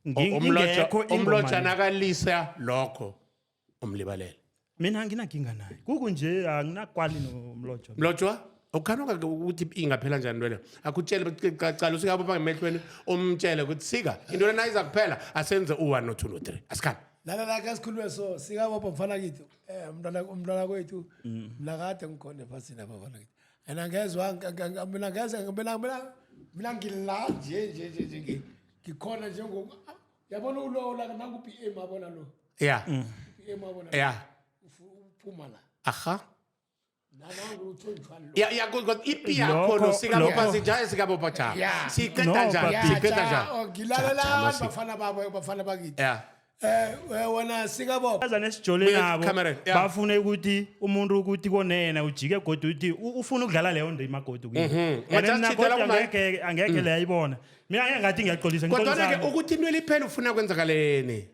Ingekho ingoma
Umlotshwa
le.
Nakalisa lokho umlibalele.
Mina anginankinga naye, kukunje anginakwali noMlotshwa.
Mlotshwa, ukhani ukuthi ingaphela njani into leyo? Akutshele cala usikabopha ngemehlweni, umtshele ukuthi sika into lena iza kuphela, asenze u-1 no-2 no-3, asikhambe.
Lana la sikhulume so sikabopha mfana kithi, umntwana umntwana kwethu, mina kade ngikhona ephasini apha mfana kithi, and angezwa mina ngeze mina ngila nje nje nje nje ngikhona njengoku yabona ulo la nangu PM abona lo PM abona uphuma la nangu uthonjwana lo.
Ya, kodwa ipi yakho no sikabopha sinjani, sikabopha cha siqeda
No,
njani?
papi.
Siqeda njani?
Oh, ngilalela
Jama,
bafana babo, bafana bakithi. Wena sikabopha.
Baza nesijole
Buya
nabo
camera, yeah.
bafune ukuthi umuntu ukuthi konena ujike godu uthi ufuna ukudlala leyo ndima godu kuye. And
Majazi
mina
tjhidela
godu
kuma-
angeke leyo ayibona, mina angeke ngathi ngiyaxolisa.
Kodwana-ke
Ngixolisani.
ukuthi into eliphela ufuna kwenzakaleni?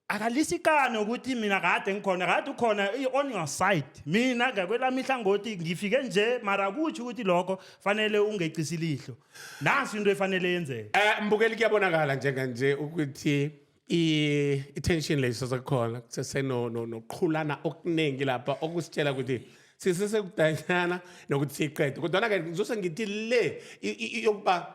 Akalisikane ukuthi mina kade ngikhona, kade ukhona on your side, mina ngakwelami ihlangothi ngifike nje, mara kutsho ukuthi lokho fanele ungecisi ilihlo, nansi into efanele yenzeke.
Mbukeli, kuyabonakala njenganje ukuthi i-tension leyo isesekhona, kusese noqhulana okuningi lapha okusitshela ukuthi sisesekudanyana nokuthi siyiqede, kodwana-ke ngizose ngithi le yokuba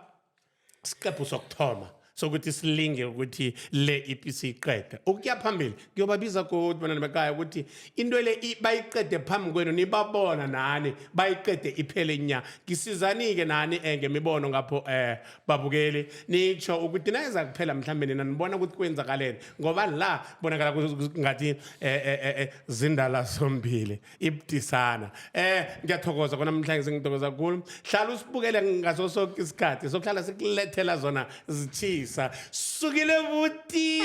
siqephu sokuthoma sokuthi silinge ukuthi le ipi siyiqede. Ukuya phambili kuyobabiza godu bona nebekhaya ukuthi into le bayiqede phambi kwenu, nibabona nani, bayiqede iphele nya. Ngisizani-ke nani ngemibono ngapho, babukeli, nitsho ukuthi nayiza kuphela mhlambe nina nibona ukuthi kwenzakaleni, ngoba la bonakala ngathi zindala zombili ibudisana. Ngiyathokoza kona namhlanje, sengithokoza kakhulu. Hlala usibukele ngaso sonke isikhathi, sokuhlala sikulethela zona zitshisa. Sukile buti.